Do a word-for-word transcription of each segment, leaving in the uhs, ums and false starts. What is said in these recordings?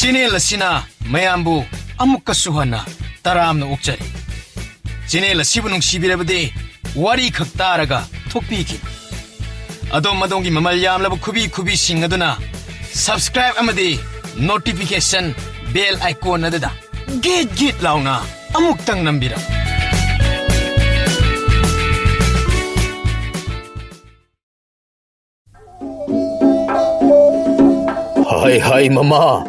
Channel ꯑꯁꯤꯅ ꯃꯌꯥꯝꯕꯨ ꯑꯃꯨꯛꯀꯁꯨ ꯍꯟꯅ ꯇꯔꯥꯝꯅ ꯑꯣꯛꯆꯔꯤ꯫ ꯆꯦꯅꯦꯜ ꯑꯁꯤꯕꯨ ꯅꯨꯡꯁꯤꯕꯤꯔꯕꯗꯤ ꯋꯥꯔꯤ ꯈꯛ ꯇꯥꯔꯒ ꯊꯣꯛꯄꯤꯈꯤꯕ꯫ ꯑꯗꯣꯝ ꯑꯗꯣꯝꯒꯤ ꯃꯃꯜ ꯌꯥꯝꯂꯕ ꯈꯨꯕꯤ ꯈꯨꯕꯤꯁꯤꯡ ꯑꯗꯨꯅ subscribe ꯑꯃꯗꯤ notification bell icon ꯑꯗꯨꯗ ꯒꯤꯠ ꯒꯤꯠ ꯂꯥꯎꯅ ꯑꯃꯨꯛꯇꯪ ꯅꯝꯕꯤꯔꯝꯃꯨ꯫ ꯍꯥꯏ ꯍꯥꯏ ꯃꯃꯥ,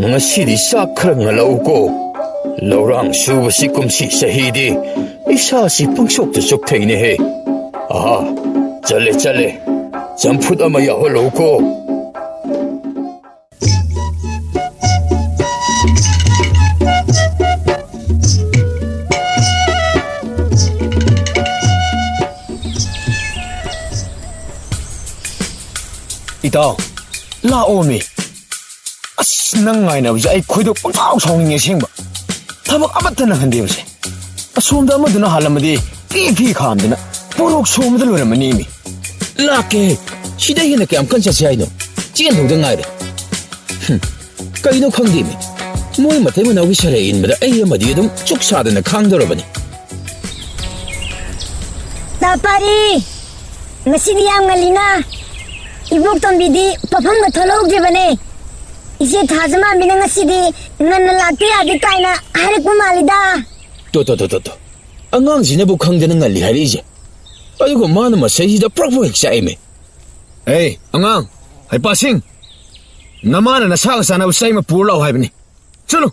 ꯉꯁꯤꯗꯤ ꯆꯥꯛ ꯈꯔ ꯉꯜꯂꯛꯎꯀꯣ꯫ ꯂꯧꯔꯥꯡ ꯁꯨꯕꯁꯤ ꯀꯨꯝꯁꯤ ꯆꯍꯤꯗꯤ ꯏꯁꯥꯁꯤ ꯄꯪꯆꯣꯛꯇ ꯆꯣꯛꯊꯩꯅꯦꯍꯦ꯫ ꯑꯍꯥ, ꯆꯠꯂꯦ ꯆꯠꯂꯦ, ꯆꯝꯐꯨꯠ ꯑꯃ ꯌꯥꯎꯍꯜꯂꯛꯎꯀꯣ꯫ ꯏꯇꯥꯎ, ꯂꯥꯛꯑꯣꯃꯤ꯫ ꯑꯁ, ꯅꯪ ꯉꯥꯏꯅꯕꯁꯦ ꯑꯩ ꯈꯣꯏꯗꯧ ꯄꯪꯁꯥꯎ ꯁꯥꯎꯅꯤꯡꯉꯦ ꯑꯁꯦꯡꯕ꯫ ꯊꯕꯛ ꯑꯃꯠꯇ ꯅꯪꯍꯟꯗꯦꯕꯁꯦ꯫ ꯑꯁꯣꯝꯗ ꯑꯃꯗꯨꯅ ꯍꯥꯜꯂꯝꯃꯗꯤ ꯐꯤ ꯐꯤ ꯈꯥꯝꯗꯅ ꯄꯣꯔꯣꯛ ꯁꯣꯝꯕꯗ ꯂꯣꯏꯔꯝꯃꯅꯤ ꯃꯤ꯫ ꯂꯥꯛꯀꯦ꯫ ꯁꯤꯗ ꯍꯦꯟꯅ ꯀꯌꯥꯝ ꯀꯟ ꯆꯠꯁꯦ ꯍꯥꯏꯅꯣ? ꯆꯦꯟꯗꯧꯗ ꯉꯥꯏꯔꯦ꯫ ꯍꯨꯝ꯫ ꯀꯩꯅꯣ ꯈꯪꯗꯦꯃꯤ꯫ ꯃꯣꯏ ꯃꯇꯩ ꯃꯅꯥꯎꯒꯤ ꯁꯔꯩ ꯏꯟꯕꯗ ꯑꯩ ꯑꯃꯗꯤ ꯑꯗꯨꯝ ꯆꯨꯛ ꯁꯥꯗꯅ ꯈꯥꯡꯗꯧꯔꯕꯅꯤ꯫ ꯇꯥ ꯄꯥꯔꯤ, ꯉꯁꯤꯗꯤ ꯌꯥꯝ ꯉꯜꯂꯤꯅ꯫ ꯏꯕꯣꯛ ꯇꯣꯝꯕꯤꯗꯤ ꯄꯣꯠꯐꯝꯒ ꯊꯣꯛꯂꯛꯍꯧꯗ꯭ꯔꯤꯕꯅꯦ꯫ ꯏꯆꯦ ꯊꯥꯖꯃꯥꯟꯕꯤꯅ ꯉꯁꯤꯗꯤ ꯉꯟꯅ ꯂꯥꯛꯇ ꯌꯥꯗꯦ ꯀꯥꯏꯅ ꯍꯥꯏꯔꯛꯄ ꯃꯥꯜꯂꯤꯗ꯫ ꯇꯣ, ꯇꯣ, ꯇꯣ, ꯇꯣ, ꯇꯣ꯫ ꯑꯉꯥꯡꯁꯤꯅꯕꯨ ꯈꯪꯗꯅ ꯉꯜꯂꯤ ꯍꯥꯏꯔꯛꯏꯁꯦ꯫ ꯑꯗꯨꯒ ꯃꯥꯅ ꯃꯁꯩꯁꯤꯗ ꯄ꯭ꯔꯣꯛ ꯄ꯭ꯔꯣꯛ ꯍꯦꯛ ꯆꯥꯛꯏꯃꯦ꯫ ꯑꯦ, ꯑꯉꯥꯡ, ꯍꯩꯄꯥꯁꯤꯡ! ꯅꯃꯥꯅ ꯅꯁꯥꯒ ꯆꯥꯅꯕ ꯆꯩ ꯑꯃ ꯄꯨꯔ ꯂꯥꯛꯑꯣ ꯍꯥꯏꯕꯅꯤ꯫ ꯆꯠꯂꯨ!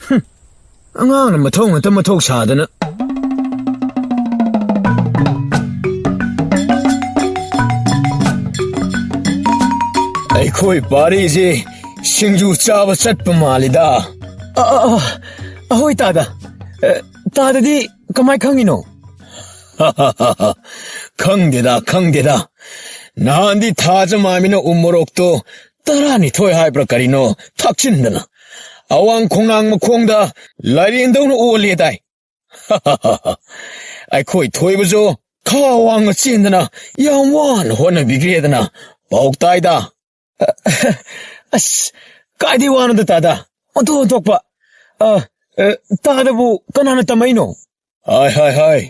ꯍꯨꯝ, ꯑꯉꯥꯡꯅ ꯃꯊꯧ ꯅꯠꯇ ꯃꯊꯧ ꯁꯥꯗꯅ꯫ ꯑꯩꯈꯣꯏ ꯄꯥꯔꯤꯁꯦ ꯁꯤꯡꯖꯨ ꯆꯥꯕ ꯆꯠꯄ ꯃꯥꯜꯂꯤꯗ꯫ ꯑ, ꯑ, ꯑ, ꯑꯍꯣꯏ, ꯇꯥꯗ꯫ ꯑ, ꯇꯥꯗꯗꯤ ꯀꯃꯥꯏ ꯈꯪꯉꯤꯅꯣ? ꯈꯪꯗꯦꯗ, ꯈꯪꯗꯦꯗ꯫ ꯅꯍꯥꯟꯗꯤ ꯊꯥꯖ ꯃꯥꯃꯤꯅ ꯎ ꯃꯣꯔꯣꯛꯇꯣ ꯇꯔꯥꯅꯤꯊꯣꯏ ꯍꯥꯏꯕ꯭ꯔꯥ ꯀꯔꯤꯅꯣ ꯊꯥꯛꯆꯤꯟꯗꯅ ꯑꯋꯥꯡ ꯈꯣꯡꯅꯥꯡ ꯃꯈꯣꯡꯗ ꯂꯥꯏꯔꯦꯟꯗꯧꯅ ꯑꯣꯜꯂꯦꯗꯥꯏ꯫ ꯑꯩꯈꯣꯏ ꯊꯣꯏꯕꯁꯨ ꯈꯥ ꯋꯥꯡꯅ ꯆꯦꯟꯗꯅ ꯌꯥꯝ ꯋꯥꯅ ꯍꯣꯠꯅꯕꯤꯈ꯭ꯔꯦꯗꯅ ꯄꯥꯎ ꯇꯥꯏꯗ꯫ ꯑꯁ, ꯀꯥꯏꯗꯩ ꯋꯥꯅꯣꯗ ꯇꯥꯗ? ꯑꯣꯟꯊꯣꯛ ꯑꯣꯟꯊꯣꯛꯄ꯫ ꯑ, ꯑ, ꯇꯥꯗꯕꯨ ꯀꯅꯥꯅ ꯇꯝꯃꯛꯏꯅꯣ? ꯍꯥꯏ, ꯍꯥꯏ, ꯍꯥꯏ꯫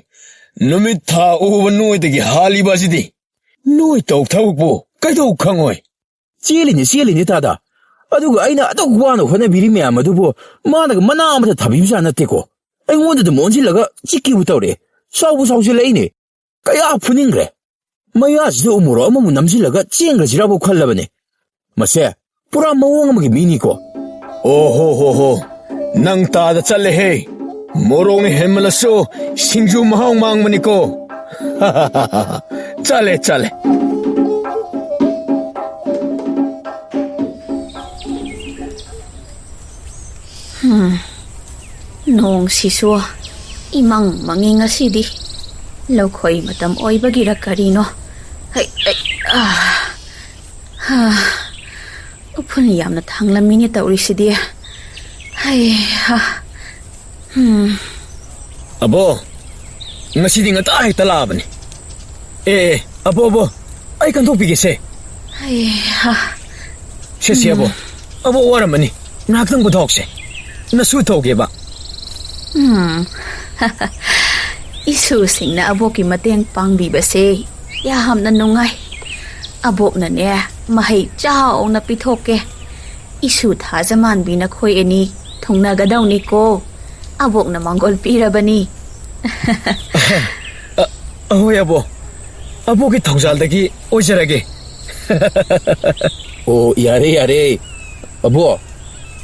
ꯅꯨꯃꯤꯠ ꯊꯥ ꯎꯕ ꯅꯣꯏꯗꯒꯤ ꯍꯥꯜꯂꯤꯕ ꯑꯁꯤꯗꯤ꯫ ꯅꯣꯏ ꯇꯧ ꯊꯕꯛꯄꯨ ꯀꯩꯗꯧ ꯈꯪꯉꯣꯏ? ꯆꯦꯜꯂꯤꯅꯦ, ꯆꯦꯜꯂꯤꯅꯦ ꯇꯥꯗ꯫ ꯑꯗꯨꯒ ꯑꯩꯅ ꯑꯗꯨꯛ ꯋꯥꯅ ꯍꯣꯠꯅꯕꯤꯔꯤ ꯃꯌꯥꯝ ꯑꯗꯨꯕꯨ ꯃꯥꯅꯒ ꯃꯅꯥ ꯑꯃꯇ ꯊꯥꯕꯤꯕꯖꯥꯠ ꯅꯠꯇꯦꯀꯣ꯫ ꯑꯩꯉꯣꯟꯗ ꯑꯗꯨꯝ ꯑꯣꯟꯁꯤꯜꯂꯒ ꯆꯤꯛꯈꯤꯕ ꯇꯧꯔꯦ꯫ ꯆꯥꯎꯕ ꯆꯥꯎꯁꯤꯜꯂꯛꯏꯅꯦ꯫ ꯀꯌꯥ ꯐꯨꯅꯤꯡꯈ꯭ꯔꯦ꯫ ꯃꯌꯥꯁꯤꯗ ꯎꯃꯣꯔꯣꯛ ꯑꯃꯃꯨꯛ ꯅꯝꯁꯤꯜꯂꯒ ꯆꯦꯟꯈ꯭ꯔꯁꯤꯔꯕꯨ ꯈꯜꯂꯕꯅꯦ꯫ ꯃꯁꯦ ꯄꯨꯔꯥ ꯃꯑꯣꯡ ꯑꯃꯒꯤ ꯃꯤꯅꯤꯀꯣ꯫ ꯑꯣ ꯍꯣ ꯍꯣ ꯍꯣ, ꯅꯪ ꯇꯥꯗ ꯆꯠꯂꯦꯍꯦ꯫ ꯃꯣꯔꯣꯛꯅ ꯍꯦꯟꯃꯜꯂꯁꯨ ꯁꯤꯡꯖꯨ ꯃꯍꯥꯎ ꯃꯥꯡꯕꯅꯤꯀꯣ꯫ ꯆꯠꯂꯦ, ꯆꯠꯂꯦ꯫ ꯍꯝ, ꯅꯣꯡꯁꯤꯁꯨ ꯏꯃꯪ ꯃꯪꯉꯤ ꯉꯁꯤꯗꯤ꯫ ꯂꯧꯈꯣꯏ ꯃꯇꯝ ꯑꯣꯏꯕꯒꯤꯔ ꯀꯔꯤꯅꯣ? ꯍꯩ, ꯍꯩ, ꯑꯥ, ꯍꯥ, ꯎꯐꯨꯜ ꯌꯥꯝꯅ ꯊꯥꯡꯂꯝꯃꯤꯅꯦ ꯇꯧꯔꯤꯁꯤꯗꯤ꯫ ꯍꯩ, ꯍꯥ, ꯍꯝ꯫ ꯑꯕꯣ, ꯉꯁꯤꯗꯤ ꯉꯟꯇꯥ ꯍꯦꯛꯇ ꯂꯥꯛꯑꯕꯅꯤ꯫ ꯑꯦ, ꯑꯦ, ꯑꯕꯣ, ꯑꯕꯣ, ꯑꯩ ꯀꯟꯊꯣꯛꯄꯤꯒꯦꯁꯦ꯫ ꯍꯩ, ꯍꯥ꯫ ꯁꯦ, ꯁꯦ, ꯑꯕꯣ꯫ ꯎꯝ꯫ ꯑꯕꯣ ꯋꯥꯔꯝꯃꯅꯤ꯫ ꯉꯥꯏꯍꯥꯛꯇꯪ ꯄꯣꯊꯥꯍꯧꯁꯦ꯫ ꯅꯁꯨ ꯊꯧꯒꯦꯕ꯫ ꯎꯝ꯫ ꯏꯁꯨꯁꯤꯡꯅ ꯑꯕꯣꯛꯀꯤ ꯃꯇꯦꯡ ꯄꯥꯡꯕꯤꯕꯁꯦ ꯌꯥꯝꯅ ꯅꯨꯡꯉꯥꯏ꯫ ꯑꯕꯣꯛꯅꯅꯦ, ꯃꯍꯩ ꯆꯥꯎꯅ ꯄꯤꯊꯣꯛꯀꯦ꯫ ꯏꯁꯨ ꯊꯥꯖꯃꯥꯟꯕꯤ ꯅꯈꯣꯏ ꯑꯅꯤ ꯊꯨꯡꯅꯒꯗꯧꯅꯤꯀꯣ꯫ ꯑꯕꯣꯛꯅ ꯃꯥꯡꯒꯣꯜ ꯄꯤꯔꯕꯅꯤ꯫ ꯑ, ꯑꯍꯣꯏ, ꯑꯕꯣ꯫ ꯑꯕꯣꯛꯀꯤ ꯊꯧꯖꯥꯜꯗꯒꯤ ꯑꯣꯏꯖꯔꯒꯦ꯫ ꯑꯣ, ꯌꯥꯔꯦ, ꯌꯥꯔꯦ꯫ ꯑꯕꯣ,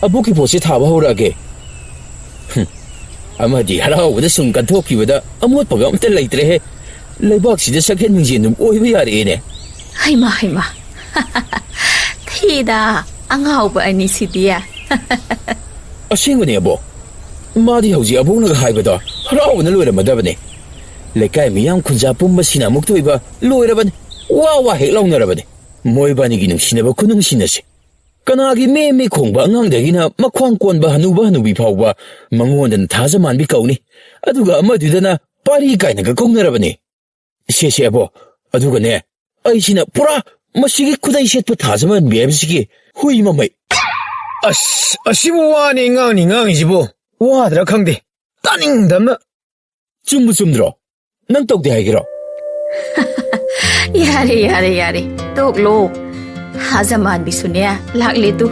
ꯑꯕꯣꯛꯀꯤ ꯄꯣꯠꯁꯤ ꯊꯥꯕ ꯍꯧꯔꯛꯑꯒꯦ꯫ ꯍꯨꯝ, ꯑꯃꯗꯤ ꯍꯔꯥꯎꯕꯗ ꯁꯨꯝ ꯀꯟꯊꯣꯛꯈꯤꯕꯗ ꯑꯃꯣꯠꯄꯒ ꯑꯝꯇ ꯂꯩꯇ꯭ꯔꯦꯍꯦ꯫ ꯂꯩꯕꯥꯛꯁꯤꯗ ꯁꯛꯍꯦꯟ ꯃꯤꯡꯖꯦꯟꯗꯨꯝ ꯑꯣꯏꯕ ꯌꯥꯔꯛꯑꯦꯅꯦ꯫ ꯍꯩꯃꯥ, ꯍꯩꯃꯥ꯫ ꯊꯤꯗ, ꯑꯉꯥꯎꯕ ꯑꯅꯤꯁꯤꯗꯤ꯫ ꯑꯁꯦꯡꯕꯅꯦ, ꯑꯕꯣ꯫ ꯃꯥꯗꯤ ꯍꯧꯖꯤꯛ ꯑꯕꯣꯛꯅꯒ ꯍꯥꯏꯕꯗꯣ ꯍꯔꯥꯎꯕꯅ ꯂꯣꯏꯔꯝꯃꯗꯕꯅꯦ꯫ ꯂꯩꯀꯥꯏ ꯃꯤꯌꯥꯝ ꯈꯨꯟꯖꯥ ꯄꯨꯝꯕꯁꯤꯅ ꯑꯃꯨꯛ ꯇꯣꯏꯕ ꯂꯣꯏꯔꯕꯅꯤ꯫ ꯋꯥ ꯋꯥ ꯍꯦꯛ ꯂꯥꯎꯅꯔꯕꯅꯤ꯫ ꯃꯣꯏꯕꯥꯅꯤꯒꯤ ꯅꯨꯡꯁꯤꯅꯕ ꯈꯨꯅꯨꯡꯁꯤꯅꯁꯦ꯫ ꯀꯅꯥꯒꯤ ꯃꯦ ꯃꯦ ꯈꯣꯡꯕ ꯑꯉꯥꯡꯗꯒꯤꯅ ꯃꯈ꯭ꯋꯥꯡ ꯀꯣꯟꯕ ꯍꯅꯨꯕ ꯍꯅꯨꯕꯤ ꯐꯥꯎꯕ ꯃꯉꯣꯟꯗꯅ ꯊꯥꯖ ꯃꯥꯟꯕꯤ ꯀꯧꯅꯤ꯫ ꯑꯗꯨꯒ ꯑꯃꯗꯨꯗꯅ ꯄꯥꯔꯤ ꯀꯥꯏꯅꯒ ꯀꯧꯅꯔꯕꯅꯤ꯫ ꯁꯦ, ꯁꯦ, ꯑꯕꯣ꯫ ꯑꯗꯨꯒꯅꯦ, ꯑꯩꯁꯤꯅ ꯄꯨꯔꯥ ꯃꯁꯤꯒꯤ ꯈꯨꯗꯩ ꯁꯦꯠꯄ ꯊꯥꯖ ꯃꯥꯟꯕꯤ ꯍꯥꯏꯕꯁꯤꯒꯤ ꯍꯨꯏ ꯃꯃꯩ꯫ ꯑꯁ, ꯑꯁꯤꯕꯨ ꯋꯥꯅꯤ ꯉꯥꯡꯅꯤ ꯉꯥꯡꯉꯤꯁꯤꯕꯨ? ꯋꯥꯗ꯭ꯔꯥ ꯈꯪꯗꯦ꯫ ꯇꯥꯅꯤꯡꯗꯕꯅ꯫ ꯆꯨꯝꯕꯨ ꯆꯨꯝꯗ꯭ꯔꯣ? ꯅꯪ ꯇꯧꯗꯦ ꯍꯥꯏꯒꯦꯔꯣ? ꯌꯥꯔꯦ, ꯌꯥꯔꯦ, ꯌꯥꯔꯦ꯫ ꯇꯣꯛꯂꯣ꯫ ꯍꯥꯖ ꯃꯥꯟꯕꯤꯁꯨꯅꯦ, ꯂꯥꯛꯂꯦ ꯇꯨ꯫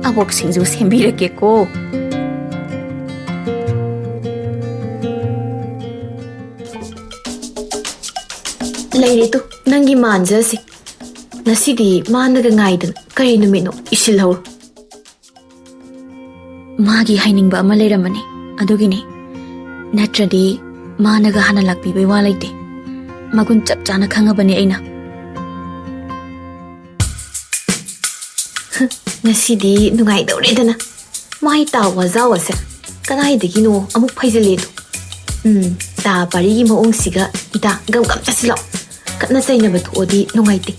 ꯑꯕꯣꯛ ꯁꯤꯡꯖꯨ ꯁꯦꯝꯕꯤꯔꯛꯀꯦꯀꯣ꯫ ꯂꯩꯔꯦ ꯇꯨ, ꯅꯪꯒꯤ ꯃꯥꯟꯖꯁꯦ꯫ ꯉꯁꯤꯗꯤ ꯃꯥꯅꯒ ꯉꯥꯏꯗꯅ ꯀꯔꯤ ꯅꯨꯃꯤꯠꯅꯣ ꯏꯁꯤꯜꯍꯧꯔꯣ꯫ ꯃꯥꯒꯤ ꯍꯥꯏꯅꯤꯡꯕ ꯑꯃ ꯂꯩꯔꯝꯃꯅꯤ, ꯑꯗꯨꯒꯤꯅꯤ꯫ ꯅꯠꯇ꯭ꯔꯗꯤ ꯃꯥꯅꯒ ꯍꯥꯟꯅ ꯂꯥꯛꯄꯤꯕꯩ ꯋꯥ ꯂꯩꯇꯦ꯫ ꯃꯒꯨꯟ ꯆꯞ ꯆꯥꯅ ꯈꯪꯉꯕꯅꯤ ꯑꯩꯅ꯫ ꯉꯁꯤꯗꯤ ꯅꯨꯡꯉꯥꯏꯗꯧꯔꯦꯗꯅ꯫ ꯃꯥꯏ ꯇꯥ ꯋꯥꯖꯥꯎ ꯑꯁꯦ ꯀꯗꯥꯏꯗꯒꯤꯅꯣ ꯑꯃꯨꯛ ꯐꯩꯖꯤꯜꯂꯦꯗꯣ꯫ ꯎꯝ, ꯇꯥ ꯄꯥꯔꯤꯒꯤ ꯃꯑꯣꯡꯁꯤꯒ ꯏꯇꯥ ꯒꯝ ꯒꯝ ꯆꯠꯁꯤꯜꯂꯣ꯫ ꯈꯠꯅ ꯆꯩꯅꯕ ꯊꯣꯛꯑꯗꯤ ꯅꯨꯡꯉꯥꯏꯇꯦ꯫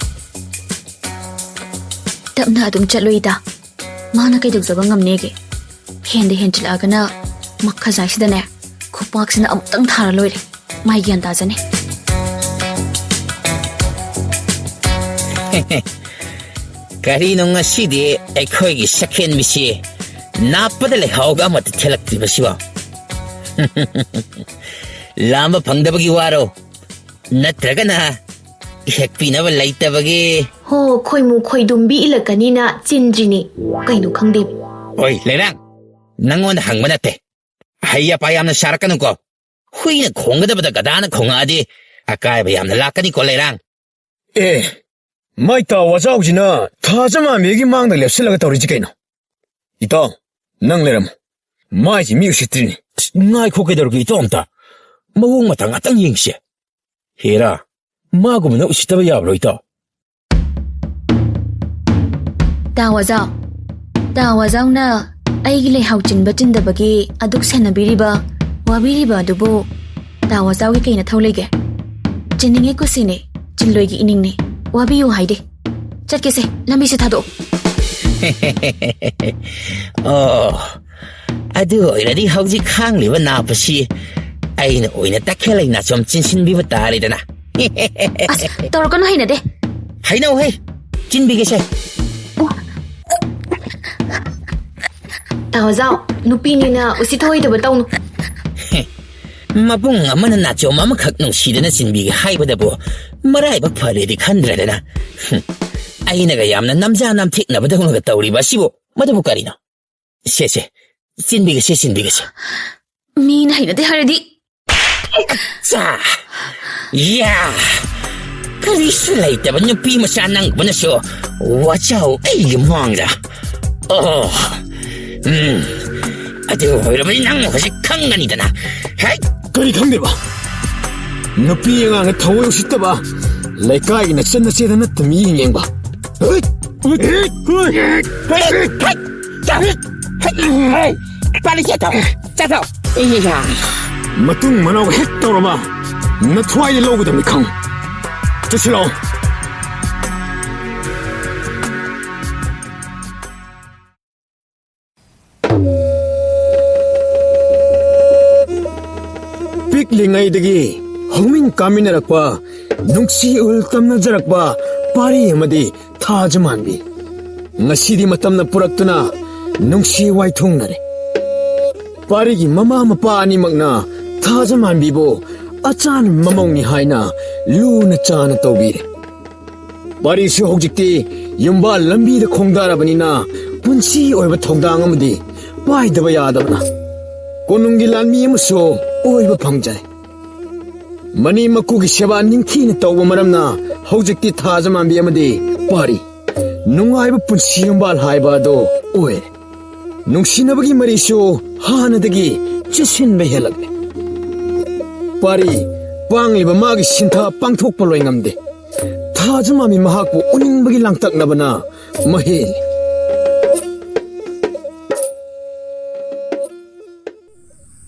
ꯇꯞꯅ ꯑꯗꯨꯝ ꯆꯠꯂꯨ ꯏꯇꯥ꯫ ꯃꯥꯅ ꯀꯩꯗꯧꯖꯕ ꯉꯝꯅꯦꯒꯦ? ꯍꯦꯟꯗ ꯍꯦꯟꯖꯤꯜꯂꯛꯑꯒꯅ ꯃꯈꯖꯥꯏꯁꯤꯗꯅꯦ ꯈꯨꯄꯥꯛꯁꯤꯅ ꯑꯃꯨꯛꯇꯪ ꯊꯥꯔ ꯂꯣꯏꯔꯦ꯫ ꯃꯥꯏ ꯒ꯭ꯌꯥꯟ ꯇꯥꯖꯅꯤ꯫ ꯀꯔꯤꯅꯣ ꯉꯁꯤꯗꯤ ꯑꯩꯈꯣꯏꯒꯤ ꯁꯛꯍꯦꯟꯕꯤꯁꯤ ꯅꯥꯞꯄꯗ ꯂꯩꯍꯥꯎꯒ ꯑꯃꯠꯇ ꯊꯦꯜꯂꯛꯇ꯭ꯔꯤꯕꯁꯤꯕꯣ? ꯂꯥꯝꯕ ꯐꯪꯗꯕꯒꯤ ꯋꯥꯔꯣ? ꯅꯠꯇ꯭ꯔꯒꯅ ꯍꯦꯛꯄꯤꯅꯕ ꯂꯩꯇꯕꯒꯤ? ꯍꯣ, ꯈꯣꯏꯃꯨ ꯈꯣꯏꯗꯨꯝꯕꯤ ꯏꯜꯂꯛꯀꯅꯤꯅ ꯆꯤꯟꯗ꯭ꯔꯤꯅꯤ꯫ ꯀꯩꯅꯣ ꯈꯪꯗꯦ꯫ ꯑꯣꯏ, ꯂꯩꯔꯥꯡ, ꯅꯪꯉꯣꯟꯗ ꯍꯪꯕ ꯅꯠꯇꯦ꯫ ꯍꯩ ꯑꯄꯥ ꯌꯥꯝꯅ ꯁꯥꯔꯛꯀꯅꯨꯀꯣ꯫ ꯍꯨꯏꯅ ꯈꯣꯡꯒꯗꯕꯗ ꯒꯙꯥꯅ ꯈꯣꯡꯉꯛꯑꯗꯤ ꯑꯀꯥꯏꯕ ꯌꯥꯝꯅ ꯂꯥꯛꯀꯅꯤꯀꯣ, ꯂꯩꯔꯥꯡ꯫ ꯑꯦ, ꯃꯥꯏ ꯇꯥ ꯋꯥꯖꯥꯎꯁꯤꯅ ꯊꯥꯖ ꯃꯥꯟꯕꯤꯒꯤ ꯃꯥꯡꯗ ꯂꯦꯞꯁꯤꯜꯂꯒ ꯇꯧꯔꯤꯁꯤ ꯀꯩꯅꯣ? ꯏꯇꯥꯎ, ꯅꯪ ꯂꯩꯔꯝꯃꯨ꯫ ꯃꯥꯏꯁꯤ ꯃꯤ ꯎꯁꯤꯠꯇ꯭ꯔꯤꯅꯤ꯫ ꯑꯁ, ꯉꯥꯏꯈꯣ, ꯀꯩꯗꯧꯔꯒꯦ ꯏꯇꯥꯎ ꯑꯝꯇ? ꯃꯑꯣꯡ ꯃꯇꯧ ꯉꯥꯛꯇꯪ ꯌꯦꯡꯁꯦ꯫ ꯍꯦꯔꯥ, ꯃꯥꯒꯨꯝꯕꯅ ꯎꯁꯤꯠꯇꯕ ꯌꯥꯕ꯭ꯔꯣ ꯏꯇꯥꯎ? ꯇꯥ ꯋꯥꯖꯥꯎ, ꯇꯥ ꯋꯥꯖꯥꯎꯅ ꯑꯩꯒꯤ ꯂꯩꯍꯥꯎ ꯆꯤꯟꯕ ꯆꯤꯟꯗꯕꯒꯤ ꯑꯗꯨꯛ ꯁꯦꯟꯅꯕꯤꯔꯤꯕ, ꯋꯥꯕꯤꯔꯤꯕ ꯑꯗꯨꯕꯨ ꯇꯥ ꯋꯥꯖꯥꯎꯒꯤ ꯀꯩ ꯅꯊꯧ ꯂꯩꯒꯦ? ꯆꯤꯟꯅꯤꯡꯉꯤ ꯀꯨꯁꯤꯅꯤ, ꯆꯤꯜꯂꯣꯏꯒꯤ ꯏꯅꯤꯡꯅꯤ꯫ ꯋꯥꯕꯤꯌꯨ ꯍꯥꯏꯗꯦ꯫ ꯆꯠꯀꯦꯁꯦ, ꯂꯝꯕꯤꯁꯦ ꯊꯥꯗꯣꯛꯑꯣ꯫ ꯑꯣ, ꯑꯗꯨ ꯑꯣꯏꯔꯗꯤ ꯍꯧꯖꯤꯛ ꯈꯥꯡꯂꯤꯕ ꯅꯥꯞ ꯑꯁꯤ ꯑꯩꯅ ꯑꯣꯏꯅ ꯇꯈꯦꯜ ꯂꯩꯅꯥꯆꯣꯝ ꯆꯤꯟꯁꯤꯟꯕꯤꯕ ꯇꯥꯔꯦꯗꯅ꯫ ꯑꯁ, ꯇꯧꯔꯛꯀꯅꯨ, ꯍꯩꯅꯗꯦ꯫ ꯍꯩꯅꯧ ꯍꯩ, ꯆꯤꯟꯕꯤꯒꯦꯁꯦ꯫ ꯑꯣ꯫ ꯅꯥꯎꯖꯥꯎ, ꯅꯨꯄꯤꯅꯤꯅ ꯎꯁꯤꯠ ꯊꯑꯣꯏꯗꯕ ꯇꯧꯅꯨ꯫ ꯃꯕꯨꯡ ꯑꯃꯅ ꯅꯥꯆꯣꯝ ꯑꯃꯈꯛ ꯅꯨꯡꯁꯤꯗꯅ ꯆꯤꯟꯕꯤꯒꯦ ꯍꯥꯏꯕꯗꯕꯨ ꯃꯔꯥꯏꯕꯛ ꯐꯔꯦꯗꯤ ꯈꯟꯗ꯭ꯔꯗꯅ꯫ ꯍꯨꯝ, ꯑꯩꯅꯒ ꯌꯥꯝꯅ ꯅꯝꯖꯥ ꯅꯝꯊꯦꯛꯅꯕꯗꯧꯅꯒ ꯇꯧꯔꯤꯕ ꯑꯁꯤꯕꯨ ꯃꯗꯨꯕꯨ ꯀꯔꯤꯅꯣ? ꯁꯦ, ꯁꯦ, ꯆꯤꯟꯕꯤꯒꯁꯦ, ꯆꯤꯟꯕꯤꯒꯁꯦ꯫ ꯃꯤꯅ ꯍꯩꯅꯗꯦ ꯍꯥꯏꯔꯗꯤ꯫ ꯆꯥ! ꯌꯥ! ꯀꯔꯤꯁꯨ ꯂꯩꯇꯕ ꯅꯨꯄꯤ ꯃꯆꯥ ꯅꯪꯕꯅꯁꯨ ꯋꯥꯆꯥꯎ ꯑꯩꯒꯤ ꯃꯥꯡꯗ꯫ ꯑꯣ! ꯎꯝ꯫ ꯑꯗꯨ ꯑꯣꯏꯔꯕꯗꯤ ꯅꯪ ꯍꯧꯖꯤꯛ ꯈꯪꯒꯅꯤꯗꯅ꯫ ꯍꯦꯛ! ꯀꯔꯤ ꯈꯪꯗꯦꯕ? ꯅꯨꯄꯤ ꯑꯉꯥꯡꯅ ꯊꯑꯣꯏ ꯎꯁꯤꯠꯇꯕ, ꯂꯩꯀꯥꯏꯒꯤ ꯅꯆꯟ ꯅꯆꯦꯗ ꯅꯠꯇ ꯃꯤꯠꯌꯦꯡ ꯌꯦꯡꯕ꯫ ꯍꯦꯛ! ꯍꯦꯛ! ꯍꯦꯛ! ꯍꯦꯛ! ꯄꯥꯂꯤ ꯆꯠꯇꯣ! ꯆꯠꯇꯣ! ꯏꯌꯥ! ꯃꯇꯨꯡ ꯃꯅꯥꯎ ꯍꯦꯛ ꯇꯧꯔꯕ, ꯅꯊ꯭ꯋꯥꯏꯗ ꯂꯧꯒꯗꯕꯅꯤ ꯈꯪꯉꯨ꯫ ꯆꯠꯁꯤꯜꯂꯛꯑꯣ꯫ ꯄꯤꯛꯂꯤꯉꯩꯗꯒꯤ ꯍꯧꯃꯤꯟ ꯀꯥꯃꯤꯟꯅꯔꯛꯄ, ꯅꯨꯡꯁꯤ ꯎꯍꯜ ꯇꯝꯅꯖꯔꯛꯄ ꯄꯥꯔꯤ ꯑꯃꯗꯤ ꯊꯥꯖꯃꯥꯟꯕꯤ꯫ ꯉꯁꯤꯗꯤ ꯃꯇꯝꯅ ꯄꯨꯔꯛꯇꯨꯅ ꯅꯨꯡꯁꯤ ꯋꯥꯏꯊꯨꯡꯅꯔꯦ꯫ ꯄꯥꯔꯤꯒꯤ ꯃꯃꯥ ꯃꯄꯥ ꯑꯅꯤꯃꯛꯅ ꯊꯥꯖꯃꯥꯟꯕꯤꯕꯨ ꯑꯆꯥꯟ ꯃꯃꯧꯅꯤ ꯍꯥꯏꯅ ꯂꯨꯅ ꯆꯥꯅ ꯇꯧꯕꯤꯔꯦ꯫ ꯄꯥꯔꯤꯁꯨ ꯍꯧꯖꯤꯛꯇꯤ ꯌꯨꯝꯕꯥꯜ ꯂꯝꯕꯤꯗ ꯈꯣꯡꯗꯥꯔꯕꯅꯤꯅ ꯄꯨꯟꯁꯤ ꯑꯣꯏꯕ ꯊꯧꯗꯥꯡ ꯑꯃꯗꯤ ꯄꯥꯏꯗꯕ ꯌꯥꯗꯕꯅ ꯀꯣꯅꯨꯡꯒꯤ ꯂꯥꯟꯃꯤ ꯑꯃꯁꯨ ꯑꯣꯏꯕ ꯐꯪꯖꯔꯦ꯫ ꯃꯅꯤ ꯃꯀꯨꯒꯤ ꯁꯦꯕꯥ ꯅꯤꯡꯊꯤꯅ ꯇꯧꯕ ꯃꯔꯝꯅ ꯍꯧꯖꯤꯛꯇꯤ ꯊꯥꯖꯃꯥꯟꯕꯤ ꯑꯃꯗꯤ ꯄꯥꯔꯤ ꯅꯨꯡꯉꯥꯏꯕ ꯄꯨꯟꯁꯤ ꯌꯨꯝꯕꯥꯜ ꯍꯥꯏꯕ ꯑꯗꯨ ꯑꯣꯏꯔꯦ꯫ ꯅꯨꯡꯁꯤꯅꯕꯒꯤ ꯃꯔꯤꯁꯨ ꯍꯥꯟꯅꯗꯒꯤ ꯆꯦꯁꯤꯟꯕ ꯍꯦꯜꯂꯛꯂꯦ꯫ ꯄꯥꯔꯤ ꯄꯥꯡꯂꯤꯕ ꯃꯥꯒꯤ ꯁꯤꯟꯊꯥ ꯄꯥꯡꯊꯣꯛꯄ ꯂꯣꯏ ꯉꯝꯗꯦ꯫ ꯊꯥꯖꯃꯥꯟꯕꯤ ꯃꯍꯥꯛꯄꯨ ꯎꯅꯤꯡꯕꯒꯤ ꯂꯥꯡꯇꯛꯅꯕꯅ ꯃꯍꯦꯜꯂꯤ꯫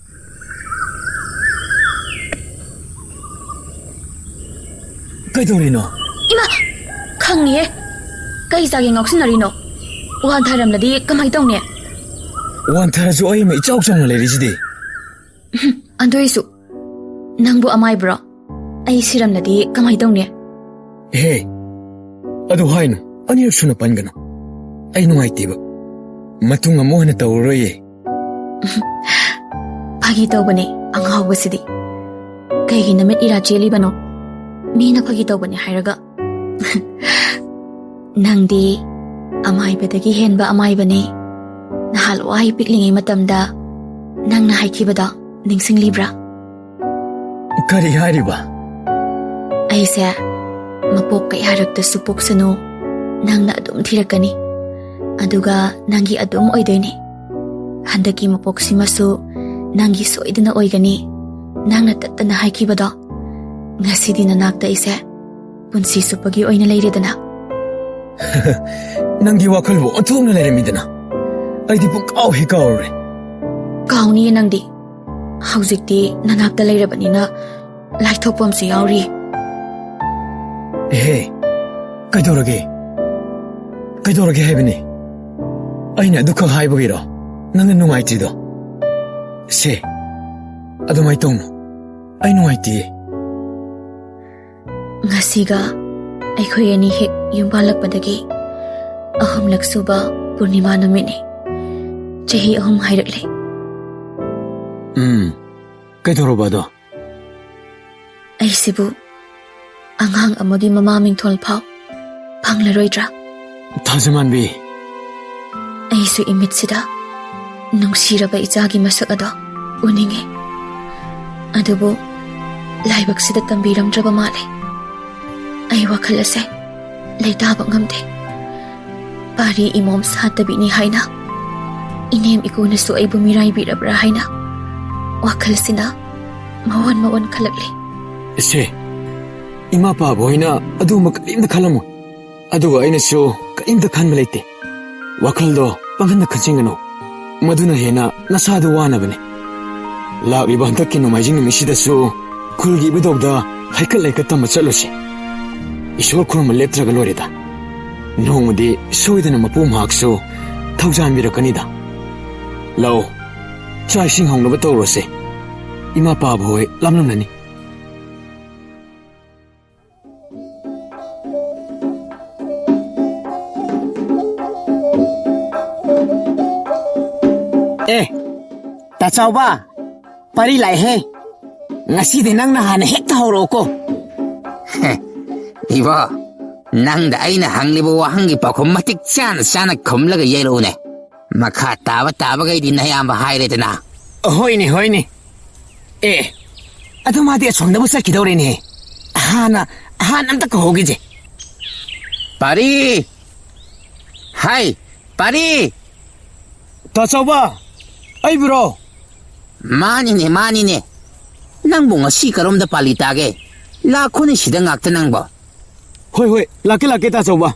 ꯀꯩꯗꯧꯔꯤꯅꯣ? ꯏꯃꯥ! ꯈꯪꯉꯤꯍꯦ꯫ ꯀꯩ ꯆꯥꯒꯦ ꯉꯥꯎꯁꯤꯟꯅꯔꯤꯅꯣ? ꯋꯥꯟꯊꯔꯝꯂꯗꯤ ꯀꯃꯥꯏ ꯇꯧꯅꯤ? ꯋꯥꯟꯊꯔꯁꯨ ꯑꯩ ꯑꯃ ꯏꯆꯥꯎ ꯆꯥꯎꯅ ꯂꯩꯔꯤꯁꯤꯗꯤ꯫ ꯑꯗꯨꯏꯁꯨ ꯅꯪꯕꯨ ꯑꯃꯥꯏꯕ꯭ꯔꯣ? ꯑꯩ ꯁꯤꯔꯝꯂꯗꯤ ꯀꯃꯥꯏ ꯇꯧꯅꯤ? ꯍꯦ, ꯑꯗꯨ ꯍꯥꯏꯅꯨ, ꯑꯅꯤꯔꯛ ꯁꯨꯅ ꯄꯟꯒꯅꯨ꯫ ꯑꯩ ꯅꯨꯡꯉꯥꯏꯇꯦꯕ꯫ ꯃꯇꯨꯡ ꯑꯃꯨꯛ ꯍꯟꯅ ꯇꯧꯔꯔꯣꯏꯌꯦ꯫ ꯐꯥꯒꯤ ꯇꯧꯕꯅꯦ, ꯑꯉꯥꯎꯕꯁꯤꯗꯤ꯫ ꯀꯩꯒꯤ ꯅꯃꯤꯠ ꯏꯔꯥ ꯆꯦꯜꯂꯤꯕꯅꯣ? ꯃꯤꯅ ꯐꯥꯒꯤ ꯇꯧꯕꯅꯦ ꯍꯥꯏꯔꯒ꯫ ꯅꯪꯗꯤ ꯑꯃꯥꯏꯕꯗꯒꯤ ꯍꯦꯟꯕ ꯑꯃꯥꯏꯕꯅꯤ꯫ ꯅꯍꯥꯟꯋꯥꯏ ꯄꯤꯛꯂꯤꯉꯩ ꯃꯇꯝꯗ ꯅꯪꯅ ꯍꯥꯏꯈꯤꯕꯗꯣ ꯅꯤꯡꯁꯤꯡꯂꯤꯕ꯭ꯔꯥ? ꯀꯔꯤ ꯍꯥꯏꯔꯤꯕ? ꯑꯩꯁꯦ ꯃꯄꯣꯛ ꯀꯌꯥꯔꯛꯇꯁꯨ ꯄꯣꯛꯁꯅꯨ, ꯅꯪꯅ ꯑꯗꯨꯝ ꯊꯤꯔꯛꯀꯅꯤ, ꯑꯗꯨꯒ ꯅꯪꯒꯤ ꯑꯗꯨꯝ ꯑꯣꯏꯗꯣꯏꯅꯤ꯫ ꯍꯟꯗꯛꯀꯤ ꯃꯄꯣꯛꯁꯤꯃꯁꯨ ꯅꯪꯒꯤ ꯁꯣꯏꯗꯅ ꯑꯣꯏꯒꯅꯤ, ꯅꯪꯅ ꯇꯠꯇꯅ ꯍꯥꯏꯈꯤꯕꯗꯣ꯫ ꯉꯁꯤꯗꯤ ꯅꯅꯥꯛꯇ ꯑꯩꯁꯦ ꯄꯨꯟꯁꯤ ꯆꯨꯞꯄꯒꯤ ꯑꯣꯏꯅ ꯂꯩꯔꯦꯗꯅ꯫ ꯅꯪꯒꯤ ꯋꯥꯈꯜꯕꯨ ꯑꯣꯟꯊꯣꯛꯅ ꯂꯩꯔꯝꯃꯤꯗꯅ꯫ ꯑꯩꯗꯤ ꯄꯨꯡꯀꯥꯎ ꯍꯦꯛ ꯀꯥꯎꯔꯨꯔꯦ꯫ ꯀꯥꯎꯅꯤꯌꯦ ꯅꯪꯗꯤ꯫ ꯍꯧꯖꯤꯛꯇꯤ ꯅꯅꯥꯛꯇ ꯂꯩꯔꯕꯅꯤꯅ ꯂꯥꯏꯊꯣꯛꯄ ꯑꯃꯁꯨ ꯌꯥꯎꯔꯤ꯫ ꯍꯦ, ꯀꯩꯗꯧꯔꯒꯦ? ꯀꯩꯗꯧꯔꯒꯦ ꯍꯥꯏꯕꯅꯤ? ꯑꯩꯅ ꯑꯗꯨꯈꯛ ꯍꯥꯏꯕꯒꯤꯔꯣ ꯅꯪꯅ ꯅꯨꯡꯉꯥꯏꯇ꯭ꯔꯤꯗꯣ? ꯁꯦ, ꯑꯗꯨꯃꯥꯏ ꯇꯧꯅꯨ꯫ ꯑꯩ ꯅꯨꯡꯉꯥꯏꯇꯤꯌꯦ꯫ ꯉꯁꯤꯒ ꯑꯩꯈꯣꯏ ꯑꯅꯤ ꯍꯦꯛ ꯌꯨꯝ ꯄꯥꯜꯂꯛꯄꯗꯒꯤ ꯑꯍꯨꯝꯂꯛ ꯁꯨꯕ ꯄꯨꯔꯅꯤꯃꯥ ꯅꯨꯃꯤꯠꯅꯤ꯫ ꯆꯍꯤ ꯑꯍꯨꯝ ꯍꯥꯏꯔꯛꯂꯦ꯫ ꯎꯝ, ꯀꯩꯗꯧꯔꯕ ꯑꯗꯣ? ꯑꯩꯁꯤꯕꯨ ꯑꯉꯥꯡ ꯑꯃꯒꯤ ꯃꯃꯥ ꯃꯤꯡꯊꯣꯜ ꯐꯥꯎ ꯐꯪꯂꯔꯣꯏꯗ꯭ꯔꯥ? ꯊꯥꯖꯃꯥꯟꯕꯤ꯫ ꯑꯩꯁꯨ ꯏꯃꯤꯠꯁꯤꯗ ꯅꯨꯡꯁꯤꯔꯕ ꯏꯆꯥꯒꯤ ꯃꯁꯛ ꯑꯗꯣ ꯎꯅꯤꯡꯉꯤ꯫ ꯑꯗꯨꯕꯨ ꯂꯥꯏꯕꯛꯁꯤꯗ ꯇꯝꯕꯤꯔꯝꯗ꯭ꯔꯕ ꯃꯥꯜꯂꯦ꯫ ꯑꯩ ꯋꯥꯈꯜ ꯑꯁꯦ ꯂꯩꯇꯥꯕ ꯉꯝꯗꯦ꯫ ꯄꯥꯔꯤ ꯏꯃꯣꯝ ꯁꯥꯠꯇꯕꯤꯅꯤ ꯍꯥꯏꯅ ꯏꯅꯦꯝ ꯏꯀꯨꯅꯁꯨ ꯑꯩꯕꯨ ꯃꯤꯔꯥꯏꯕꯤꯔꯕ꯭ꯔꯥ ꯍꯥꯏꯅ ꯋꯥꯈꯜꯁꯤꯅ ꯃꯑꯣꯟ ꯃꯑꯣꯟ ꯈꯜꯂꯛꯂꯤ꯫ ꯏꯆꯦ, ꯏꯃꯥ ꯄꯥꯕ ꯍꯣꯏꯅ ꯑꯗꯨꯒꯨꯝꯕ ꯀꯔꯤꯝꯇ ꯈꯜꯂꯝꯃꯣꯏ꯫ ꯑꯗꯨꯒ ꯑꯩꯅꯁꯨ ꯀꯔꯤꯝꯇ ꯈꯟꯕ ꯂꯩꯇꯦ꯫ ꯋꯥꯈꯜꯗꯣ ꯄꯪꯈꯟꯗ ꯈꯟꯖꯤꯟꯒꯅꯨ꯫ ꯃꯗꯨꯅ ꯍꯦꯟꯅ ꯅꯁꯥꯗꯨ ꯋꯥꯅꯕꯅꯤ꯫ ꯂꯥꯛꯂꯤꯕ ꯍꯟꯗꯛꯀꯤ ꯅꯣꯡꯃꯥꯏꯖꯤꯡ ꯅꯨꯃꯤꯠꯁꯤꯗꯁꯨ ꯈꯨꯜꯒꯤ ꯏꯕꯨꯙꯧꯗ ꯍꯩꯀꯠ ꯂꯩꯀꯠ ꯇꯝꯕ ꯆꯠꯂꯨꯁꯤ꯫ ꯏꯁꯣꯔ ꯈꯨꯔꯨꯝꯕ ꯂꯦꯞꯇ꯭ꯔꯒ ꯂꯣꯏꯔꯦꯗ꯫ ꯅꯣꯡꯃꯗꯤ ꯁꯣꯏꯗꯅ ꯃꯄꯨ ꯃꯍꯥꯛꯁꯨ ꯊꯧꯖꯥꯟꯕꯤꯔꯛꯀꯅꯤꯗ꯫ ꯂꯥꯛꯑꯣ, ꯆꯥꯛ ꯏꯁꯤꯡ ꯍꯧꯅꯕ ꯇꯧꯔꯁꯦ꯫ ꯏꯃꯥ ꯄꯥꯕ ꯍꯣꯏ ꯂꯥꯝꯂꯝꯂꯅꯤ꯫ ꯑꯦ, ꯇꯥ ꯆꯥꯎꯕ, ꯄꯥꯔꯤ ꯂꯥꯛꯑꯦꯍꯦ꯫ ꯉꯁꯤꯗꯤ ꯅꯪꯅ ꯍꯥꯟꯅ ꯍꯦꯛꯇ ꯍꯧꯔꯛꯑꯣꯀꯣ꯫ ꯏꯕꯣ, ꯅꯪꯗ ꯑꯩꯅ ꯍꯪꯂꯤꯕ ꯋꯥꯍꯪꯒꯤ ꯄꯥꯎꯈꯨꯝ ꯃꯇꯤꯛ ꯆꯥꯅ ꯆꯥꯅ ꯈꯨꯝꯂꯒ ꯌꯩꯔꯛꯎꯅꯦ꯫ ꯃꯈꯥ ꯇꯥꯕ ꯇꯥꯕꯈꯩꯗꯤ ꯅꯌꯥꯝꯕ ꯍꯥꯏꯔꯦꯗꯅ꯫ ꯍꯣꯏꯅꯦ, ꯍꯣꯏꯅꯦ꯫ ꯑꯦ, ꯑꯗꯣ ꯃꯥꯗꯤ ꯑꯁꯣꯝꯗꯕꯨ ꯆꯠꯈꯤꯗꯧꯔꯦꯅꯦ꯫ ꯍꯥꯟꯅ, ꯍꯥꯟꯅ ꯑꯝꯇ ꯀꯧꯍꯧꯈꯤꯁꯦ꯫ ꯄꯥꯔꯤ! ꯍꯥꯏ, ꯄꯥꯔꯤ! ꯇꯥ ꯆꯥꯎꯕ, ꯑꯩꯕꯨꯔꯣ? ꯃꯥꯅꯤꯅꯦ, ꯃꯥꯅꯤꯅꯦ꯫ ꯅꯪꯕꯨ ꯉꯁꯤ ꯀꯔꯣꯝꯗ ꯄꯥꯂꯤ ꯇꯥꯒꯦ? ꯂꯥꯛꯈꯣꯅꯦ ꯁꯤꯗ ꯉꯥꯛꯇ ꯅꯪꯕꯣ꯫ ꯍꯣꯏ, ꯍꯣꯏ, ꯂꯥꯛꯀꯦ, ꯂꯥꯛꯀꯦ, ꯇꯥ ꯆꯥꯎꯕ꯫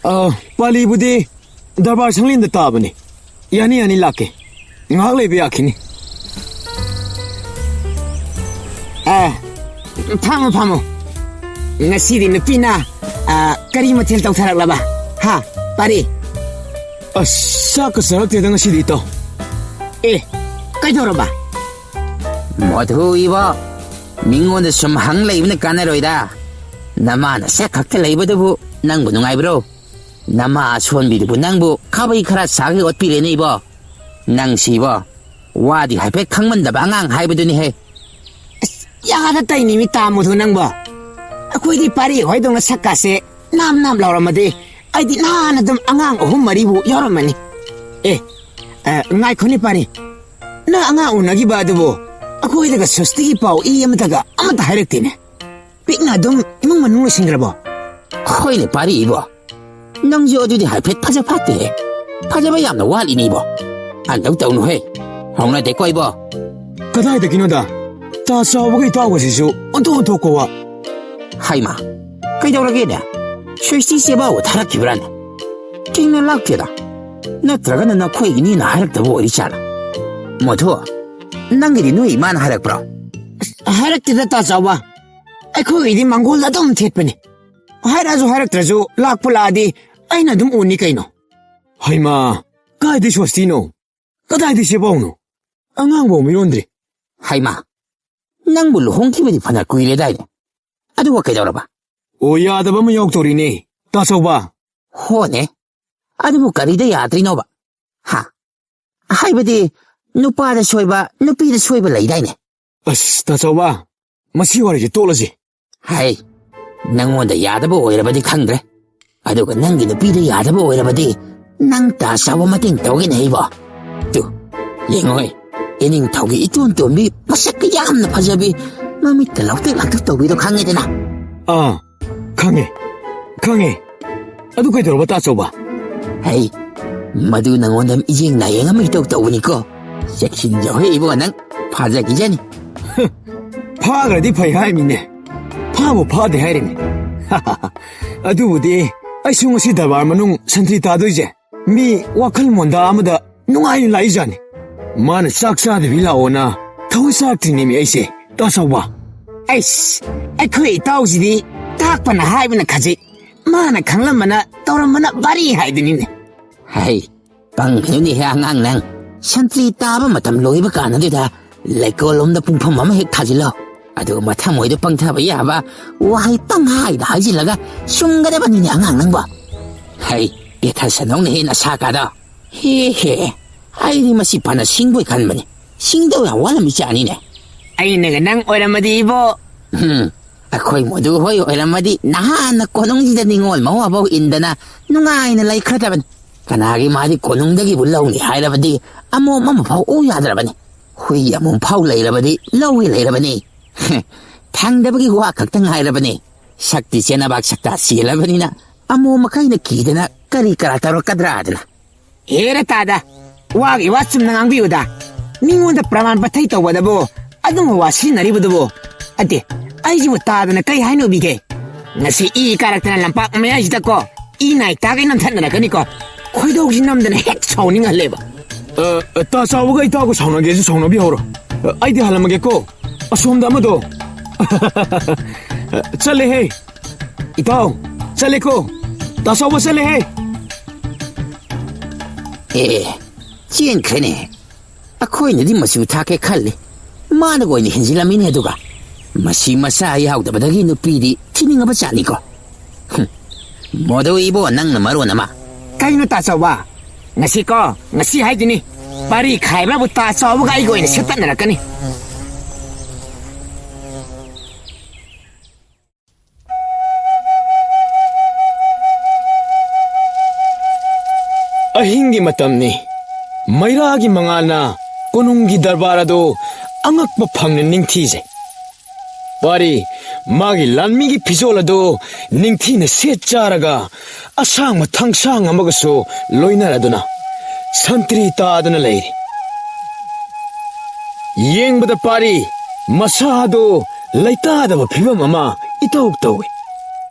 ꯑ, ꯄꯥꯂꯤꯕꯨꯗꯤ ꯗꯔꯕꯥꯔ ꯁꯪꯂꯦꯟꯗ ꯇꯥꯕꯅꯤ꯫ ꯌꯥꯅꯤ, ꯌꯥꯅꯤ, ꯂꯥꯛꯀꯦ꯫ ꯉꯥꯏꯍꯥꯛ ꯂꯩꯕ ꯌꯥꯈꯤꯅꯤ꯫ ꯑ, ꯐꯝꯃꯣ, ꯐꯝꯃꯣ꯫ ꯉꯁꯤꯗꯤ ꯅꯨꯄꯤꯅ, ꯑ, ꯀꯔꯤ ꯃꯊꯦꯜ ꯇꯧꯊꯔꯛꯂꯕ? ꯍꯥ, ꯄꯥꯔꯤ? ꯑꯁ, ꯆꯥꯛꯀ ꯆꯥꯔꯛꯇꯦꯗ ꯉꯁꯤꯗꯤ, ꯏꯇꯥꯎ꯫ ꯑꯦ, ꯀꯩꯗꯧꯔꯕ? ꯃꯣꯊꯨ ꯏꯕꯣ, ꯃꯤꯉꯣꯟꯗ ꯁꯨꯝ ꯍꯪ ꯂꯩꯕꯅ ꯀꯥꯟꯅꯔꯣꯏꯗ꯫ ꯅꯃꯥ ꯅꯁꯥ ꯈꯛꯇ ꯂꯩꯕꯗꯨꯕꯨ ꯅꯪꯕꯨ ꯅꯨꯡꯉꯥꯏꯕ꯭ꯔꯣ? ꯅꯃꯥ ꯑꯁꯣꯟꯕꯤꯗꯨꯕꯨ ꯅꯪꯕꯨ ꯈꯥꯕꯩ ꯈꯔ ꯁꯥꯒꯩ ꯑꯣꯠꯄꯤꯔꯦꯅꯦ ꯏꯕꯣ꯫ ꯅꯪꯁꯤ ꯏꯕꯣ, ꯋꯥꯗꯤ ꯍꯥꯏꯐꯦꯠ ꯈꯪꯃꯟꯗꯕ ꯑꯉꯥꯡ ꯍꯥꯏꯕꯗꯨꯅꯤꯍꯦ꯫ ꯑꯁ, ꯌꯥꯗ ꯇꯧꯏꯅꯤꯃꯤ ꯇꯥꯃꯣꯗꯣ ꯅꯪꯕꯣ꯫ ꯑꯩꯈꯣꯏꯗꯤ ꯄꯥꯔꯤ ꯍꯣꯏꯗꯧꯅ ꯁꯛꯀꯥꯁꯦ ꯅꯥꯝ ꯅꯥꯝ ꯂꯥꯎꯔꯝꯃꯗꯤ ꯑꯩꯗꯤ ꯅꯍꯥꯟ ꯑꯗꯨꯝ ꯑꯉꯥꯡ ꯑꯍꯨꯝ ꯃꯔꯤꯕꯨ ꯌꯥꯎꯔꯝꯃꯅꯤ꯫ ꯑꯦ, ꯑ, ꯉꯥꯏꯈꯣꯅꯦ ꯄꯥꯔꯤ꯫ ꯅꯪ ꯑꯉꯥꯡ ꯎꯅꯈꯤꯕ ꯑꯗꯨꯕꯨ ꯑꯩꯈꯣꯏꯗꯒ ꯁꯣꯁꯇꯤꯒꯤ ꯄꯥꯎ ꯏ ꯑꯃꯇꯒ ꯑꯃꯠꯇ ꯍꯥꯏꯔꯛꯇꯦꯅꯦ꯫ ꯄꯤꯛꯅ ꯑꯗꯨꯝ ꯏꯃꯨꯡ ꯃꯅꯨꯡ ꯂꯣꯏꯁꯤꯟꯈ꯭ꯔꯕꯣ? ꯍꯣꯏꯅꯦ ꯄꯥꯔꯤ ꯏꯕꯣ꯫ ꯅꯪꯁꯨ ꯑꯗꯨꯗꯤ ꯍꯥꯏꯐꯦꯠ ꯐꯖ ꯐꯥꯠꯇꯦꯍꯦ꯫ ꯐꯖꯕ ꯌꯥꯝꯅ ꯋꯥꯠꯂꯤꯅꯦ ꯏꯕꯣ꯫ ꯑꯟꯗꯧ ꯇꯧꯅꯨꯍꯦ꯫ ꯍꯧꯅꯗꯦꯀꯣ ꯏꯕꯣ꯫ ꯀꯗꯥꯏꯗꯒꯤꯅꯣꯗ? ꯇꯥ ꯆꯥꯎꯕꯒ ꯏꯇꯥꯎꯒꯁꯤꯁꯨ ꯑꯣꯟꯊꯣꯛ ꯑꯣꯟꯊꯣꯛꯄ ꯋꯥ꯫ ꯍꯩꯃꯥ, ꯀꯩꯗꯧꯔꯒꯦꯅꯦ? ꯁ꯭ꯋꯤꯁꯇꯤ ꯆꯦꯕꯥꯎꯕ ꯊꯥꯔꯛꯈꯤꯕ꯭ꯔꯥꯅꯦ? ꯊꯦꯡꯅ ꯂꯥꯛꯇꯦꯗ꯫ ꯅꯠꯇ꯭ꯔꯒꯅ ꯅꯈꯣꯏꯒꯤꯅꯤꯅ ꯍꯥꯏꯔꯛꯇꯕ ꯑꯣꯏꯔꯤꯖꯥꯠꯂꯥ? ꯃꯣꯊꯨ, ꯅꯪꯒꯤꯗꯤ ꯅꯣꯏ ꯏꯃꯥꯅ ꯍꯥꯏꯔꯛꯄ꯭ꯔꯣ? ꯑꯁ, ꯍꯥꯏꯔꯛꯇꯦꯗ ꯇꯥ ꯆꯥꯎꯕ꯫ ꯑꯩꯈꯣꯏꯒꯤꯗꯤ ꯃꯪꯒꯣꯜꯗ ꯑꯗꯨꯝ ꯊꯦꯠꯄꯅꯤ꯫ ꯍꯥꯏꯔꯛꯑꯁꯨ ꯍꯥꯏꯔꯛꯇ꯭ꯔꯁꯨ ꯂꯥꯛꯄꯨ ꯂꯥꯛꯑꯗꯤ ꯑꯩꯅ ꯑꯗꯨꯝ ꯎꯅꯤ ꯀꯩꯅꯣ꯫ ꯍꯩꯃꯥ, ꯀꯥꯏꯗꯩ ꯁ꯭ꯋꯥꯁꯇꯤꯅꯣ? ꯀꯗꯥꯏꯗꯩ ꯁꯦꯕꯥꯎꯅꯣ? ꯑꯉꯥꯡꯐꯥꯎ ꯃꯤꯔꯣꯟꯗ꯭ꯔꯤ꯫ ꯍꯩꯃꯥ, ꯅꯪꯕꯨ ꯂꯨꯍꯣꯡꯈꯤꯕꯗꯤ ꯐꯅ ꯀꯨꯏꯔꯦꯗꯥꯏꯅꯦ? ꯑꯗꯨꯒ ꯀꯩꯗꯧꯔꯕ? ꯑꯣ, ꯌꯥꯗꯕ ꯑꯃ ꯌꯥꯎꯗꯧꯔꯤꯅꯦ, ꯇꯥꯆꯧꯕ꯫ ꯍꯣꯅꯦ, ꯑꯗꯨꯕꯨ ꯀꯔꯤꯗ ꯌꯥꯗ꯭ꯔꯤꯅꯣꯕ? ꯍꯥ? ꯍꯥꯏꯕꯗꯤ, ꯅꯨꯄꯥꯗ ꯁꯣꯏꯕ, ꯅꯨꯄꯤꯗ ꯁꯣꯏꯕ ꯂꯩꯗꯥꯏꯅꯦ? ꯑꯁ, ꯇꯥꯆꯧꯕ, ꯃꯁꯤ ꯋꯥꯔꯤꯁꯦ ꯇꯣꯛꯂꯁꯤ꯫ ꯍꯩ, ꯅꯪꯉꯣꯟꯗ ꯌꯥꯗꯕ ꯑꯣꯏꯔꯕꯗꯤ ꯈꯪꯗ꯭ꯔꯦ, ꯑꯗꯨꯒ ꯅꯪꯒꯤ ꯅꯨꯄꯤꯗ ꯌꯥꯗꯕ ꯑꯣꯏꯔꯕꯗꯤ, ꯅꯪ ꯇꯥꯆꯧꯕ ꯃꯇꯦꯡ ꯇꯧꯒꯦꯅꯦ ꯑꯩꯕꯣ? ꯇꯨ, ꯌꯦꯡꯉꯣꯏ, ꯏꯅꯤꯡꯊꯧꯒꯤ ꯏꯇꯣꯟ ꯇꯣꯟꯕꯤ, ꯃꯁꯛꯀ ꯌꯥꯝꯅ ꯐꯖꯕꯤ, ꯃꯃꯤꯠꯇ ꯂꯥꯎꯇꯦꯛ ꯂꯥꯎꯇꯦꯛ ꯇꯧꯕꯤꯗꯣ ꯈꯪꯉꯦꯗꯅ? ꯑꯥ, ꯈꯪꯉꯦ, ꯈꯪꯉꯦ꯫ ꯑꯗꯨ ꯀꯩꯗꯧꯔꯕ, ꯇꯥꯆꯧꯕ? ꯍꯩ, ꯃꯗꯨ ꯅꯪꯉꯣꯟꯗ ꯃꯤꯠꯌꯦꯡ ꯅꯥꯌꯦꯡ ꯑꯃ ꯏꯇꯧ ꯇꯧꯕꯅꯤꯀꯣ꯫ ꯆꯦꯛꯁꯤꯟꯖꯧꯍꯦ ꯏꯕꯣ, ꯅꯪ ꯐꯥꯖꯈꯤꯖꯅꯤ꯫ ꯐꯥꯈ꯭ꯔꯗꯤ ꯐꯩ ꯍꯥꯏꯃꯤꯅꯦ, ꯐꯥꯕꯨ ꯐꯥꯗꯦ ꯍꯥꯏꯔꯤꯅꯦ꯫ ꯑꯗꯨꯕꯨꯗꯤ ꯑꯩꯁꯨ ꯉꯁꯤ ꯗꯔꯕꯥꯔ ꯃꯅꯨꯡ ꯁꯟꯇ꯭ꯔꯤ ꯇꯥꯗꯣꯏꯁꯦ ꯃꯤ ꯋꯥꯈꯜ ꯃꯣꯟꯗꯥ ꯑꯃꯗ ꯅꯨꯡꯉꯥꯏꯅ ꯂꯥꯛꯏꯖꯥꯠꯅꯤ꯫ ꯃꯥꯅ ꯆꯥꯛ ꯆꯥꯗꯕꯤ ꯂꯥꯛꯑꯣꯅ ꯊꯧ ꯁꯥꯛꯇ꯭ꯔꯤꯅꯦꯃꯤ ꯑꯩꯁꯦ, ꯇꯥꯆꯧꯕ꯫ ꯑꯩꯁ, ꯑꯩꯈꯣꯏ ꯏꯇꯥꯎꯁꯤꯗꯤ ꯇꯥꯛꯄꯅ ꯍꯥꯏꯕꯅ ꯈꯖꯤꯛ, ꯃꯥꯅ ꯈꯪꯂꯝꯕꯅ ꯇꯧꯔꯝꯕꯅ ꯚꯥꯔꯤ ꯍꯥꯏꯗꯨꯅꯤꯅꯦ꯫ ꯍꯩ, ꯄꯪꯒꯅꯨꯅꯦꯍꯦ ꯑꯉꯥꯡ ꯅꯪ꯫ ꯁꯟꯇ꯭ꯔꯤ ꯇꯥꯕ ꯃꯇꯝ ꯂꯣꯏꯕ ꯀꯥꯟꯗꯨꯗ ꯂꯩꯀꯣꯜꯂꯣꯝꯗ ꯄꯨꯡꯐꯝ ꯑꯃ ꯍꯦꯛ ꯊꯥꯖꯤꯜꯂꯣ꯫ ꯑꯗꯨꯒ ꯃꯊꯃꯣꯏꯗ ꯄꯪꯊꯕ ꯌꯥꯕ ꯋꯥꯍꯩ ꯄꯪꯍꯥꯏꯗ ꯍꯥꯏꯖꯤꯜꯂꯒ ꯁꯨꯝꯒꯗꯕꯅꯤꯅꯦ ꯑꯉꯥꯡ ꯅꯪꯕꯣ꯫ ꯍꯩ, ꯄꯦꯊꯁꯅꯧꯅꯦꯍꯦ ꯅꯁꯥꯀꯥꯗꯣ꯫ ꯍꯦ ꯍꯦ, ꯑꯩꯗꯤ ꯃꯁꯤ ꯐꯅ ꯁꯤꯡꯕꯣꯏ ꯈꯟꯕꯅꯤ꯫ ꯁꯤꯡꯗꯧ ꯌꯥꯝ ꯋꯥꯠꯂꯝꯃꯤ ꯆꯥꯅꯤꯅꯦ꯫ ꯑꯩꯅꯒ ꯅꯪ ꯑꯣꯏꯔꯝꯃꯗꯤ ꯏꯕꯣ꯫ ꯎꯝ, ꯑꯩꯈꯣꯏ ꯃꯗꯨ ꯍꯣꯏ ꯑꯣꯏꯔꯝꯃꯗꯤ ꯅꯍꯥꯟꯅ ꯀꯣꯅꯨꯡꯁꯤꯗ ꯅꯤꯡꯉꯣꯜ ꯃꯋꯥꯐꯥꯎ ꯏꯟꯗꯅ ꯅꯨꯡꯉꯥꯏꯅ ꯂꯩꯈ꯭ꯔꯗꯕꯅꯤ꯫ ꯀꯅꯥꯒꯤ ꯃꯥꯗꯤ ꯀꯣꯅꯨꯡꯗꯒꯤꯕꯨ ꯂꯧꯅꯤ ꯍꯥꯏꯔꯕꯗꯤ ꯑꯃꯣꯝ ꯑꯃꯐꯥꯎ ꯎ ꯌꯥꯗ꯭ꯔꯕꯅꯤ꯫ ꯍꯨꯏ ꯑꯃꯣꯝ ꯐꯥꯎ ꯂꯩꯔꯕꯗꯤ ꯂꯧꯒꯤ ꯂꯩꯔꯕꯅꯤ꯫ ꯊꯥꯡꯗꯕꯒꯤ ꯋꯥ ꯈꯛꯇ ꯉꯥꯏꯔꯕꯅꯤ꯫ ꯁꯛꯇꯤ ꯆꯦꯅꯕꯥꯛ ꯁꯛꯇ ꯆꯦꯜꯂꯕꯅꯤꯅ ꯑꯃꯣꯝ ꯃꯈꯩꯅ ꯀꯤꯗꯅ ꯀꯔꯤ ꯀꯔꯥ ꯇꯧꯔꯛꯀꯗ꯭ꯔꯥꯗꯅ꯫ ꯍꯦꯔ ꯇꯥꯗ, ꯋꯥꯒꯤ ꯋꯥ ꯆꯨꯝꯅ ꯉꯥꯡꯕꯤꯌꯨꯗ꯫ ꯃꯤꯉꯣꯟꯗ ꯄ꯭ꯔꯃꯥꯟ ꯄꯥꯊꯩ ꯇꯧꯕꯗꯕꯨ ꯑꯗꯨꯝꯕ ꯋꯥ ꯁꯤꯖꯤꯟꯅꯔꯤꯕꯗꯨꯕꯨ꯫ ꯑꯠꯇꯦ, ꯑꯩꯁꯤꯕꯨ ꯇꯥꯗꯅ ꯀꯩ ꯍꯥꯏꯅꯣꯕꯤꯒꯦ? ꯉꯁꯤ ꯏ ꯀꯥꯔꯛꯇꯅ ꯂꯝꯄꯥꯛ ꯃꯌꯥꯏꯁꯤꯗꯀꯣ ꯏ ꯅꯥꯏ ꯇꯥꯒꯩ ꯅꯝꯊꯠꯅꯔꯛꯀꯅꯤꯀꯣ꯫ ꯈꯣꯏꯗꯧꯁꯤ ꯅꯝꯗꯅ ꯍꯦꯛ ꯁꯥꯎꯅꯤꯡꯍꯜꯂꯦꯕ꯫ ꯑ, ꯇꯥ ꯆꯥꯎꯕꯒ ꯏꯇꯥꯎꯒ ꯁꯥꯎꯅꯒꯦꯁꯨ ꯁꯥꯎꯅꯕꯤꯍꯧꯔꯣ꯫ ꯑ, ꯑꯩꯗꯤ ꯍꯜꯂꯝꯃꯒꯦꯀꯣ꯫ ꯑꯁꯣꯝꯗ ꯑꯃꯗꯣ꯫ ꯆꯠꯂꯦꯍꯦ꯫ ꯏꯇꯥꯎ, ꯆꯠꯂꯦꯀꯣ꯫ ꯇꯥ ꯆꯥꯎꯕ ꯆꯠꯂꯦꯍꯦ꯫ ꯑꯦ, ꯆꯦꯟꯈ꯭ꯔꯦꯅꯦ꯫ ꯑꯩꯈꯣꯏꯅꯗꯤ ꯃꯆꯨ ꯊꯥꯛꯀꯦ ꯈꯜꯂꯤ, ꯃꯥꯅꯒ ꯑꯣꯏꯅ ꯍꯦꯟꯖꯤꯜꯂꯝꯃꯤꯅꯦ꯫ ꯑꯗꯨꯒ ꯃꯁꯤ ꯃꯆꯥ ꯌꯥꯎꯗꯕꯗꯒꯤ ꯅꯨꯄꯤꯗꯤ ꯊꯤꯅꯤꯡꯉꯕ ꯖꯥꯠꯅꯤꯀꯣ꯫ ꯍꯨꯝ, ꯃꯗꯨ ꯏꯕꯣ ꯅꯪꯅ ꯃꯔꯣꯟ ꯑꯃ꯫ ꯀꯩꯅꯣ ꯇꯥꯆꯧꯕ? ꯉꯁꯤꯀꯣ, ꯉꯁꯤ ꯍꯥꯏꯗꯨꯅꯤ꯫ ꯄꯥꯔꯤ ꯈꯥꯏꯕ꯭ꯔꯕꯨ ꯇꯥ ꯆꯥꯎꯕꯒ ꯑꯩꯒ ꯑꯣꯏꯅ ꯁꯦꯠꯇꯠꯅꯔꯛꯀꯅꯤ꯫ ꯑꯍꯤꯡꯒꯤ ꯃꯇꯝꯅꯤ꯫ ꯃꯩꯔꯥꯒꯤ ꯃꯉꯥꯜꯅ ꯀꯣꯅꯨꯡꯒꯤ ꯗꯔꯕꯥꯔ ꯑꯗꯨ ꯑꯉꯛꯄ ꯐꯪꯅ ꯅꯤꯡꯊꯤꯖꯩ꯫ ꯄꯥꯔꯤ ꯃꯥꯒꯤ ꯂꯥꯟꯃꯤꯒꯤ ꯐꯤꯖꯣꯜ ꯑꯗꯨ ꯅꯤꯡꯊꯤꯅ ꯁꯦꯠ ꯆꯥꯔꯒ ꯑꯁꯥꯡꯕ ꯊꯥꯡꯁꯥꯡ ꯑꯃꯒꯁꯨ ꯂꯣꯏꯅꯔꯗꯨꯅ ꯁꯟꯇ꯭ꯔꯤ ꯇꯥꯗꯨꯅ ꯂꯩꯔꯤ꯫ ꯌꯦꯡꯕꯗ ꯄꯥꯔꯤ ꯃꯁꯥ ꯑꯗꯨ ꯂꯩꯇꯥꯗꯕ ꯐꯤꯕꯝ ꯑꯃ ꯏꯇꯧ ꯇꯧꯏ꯫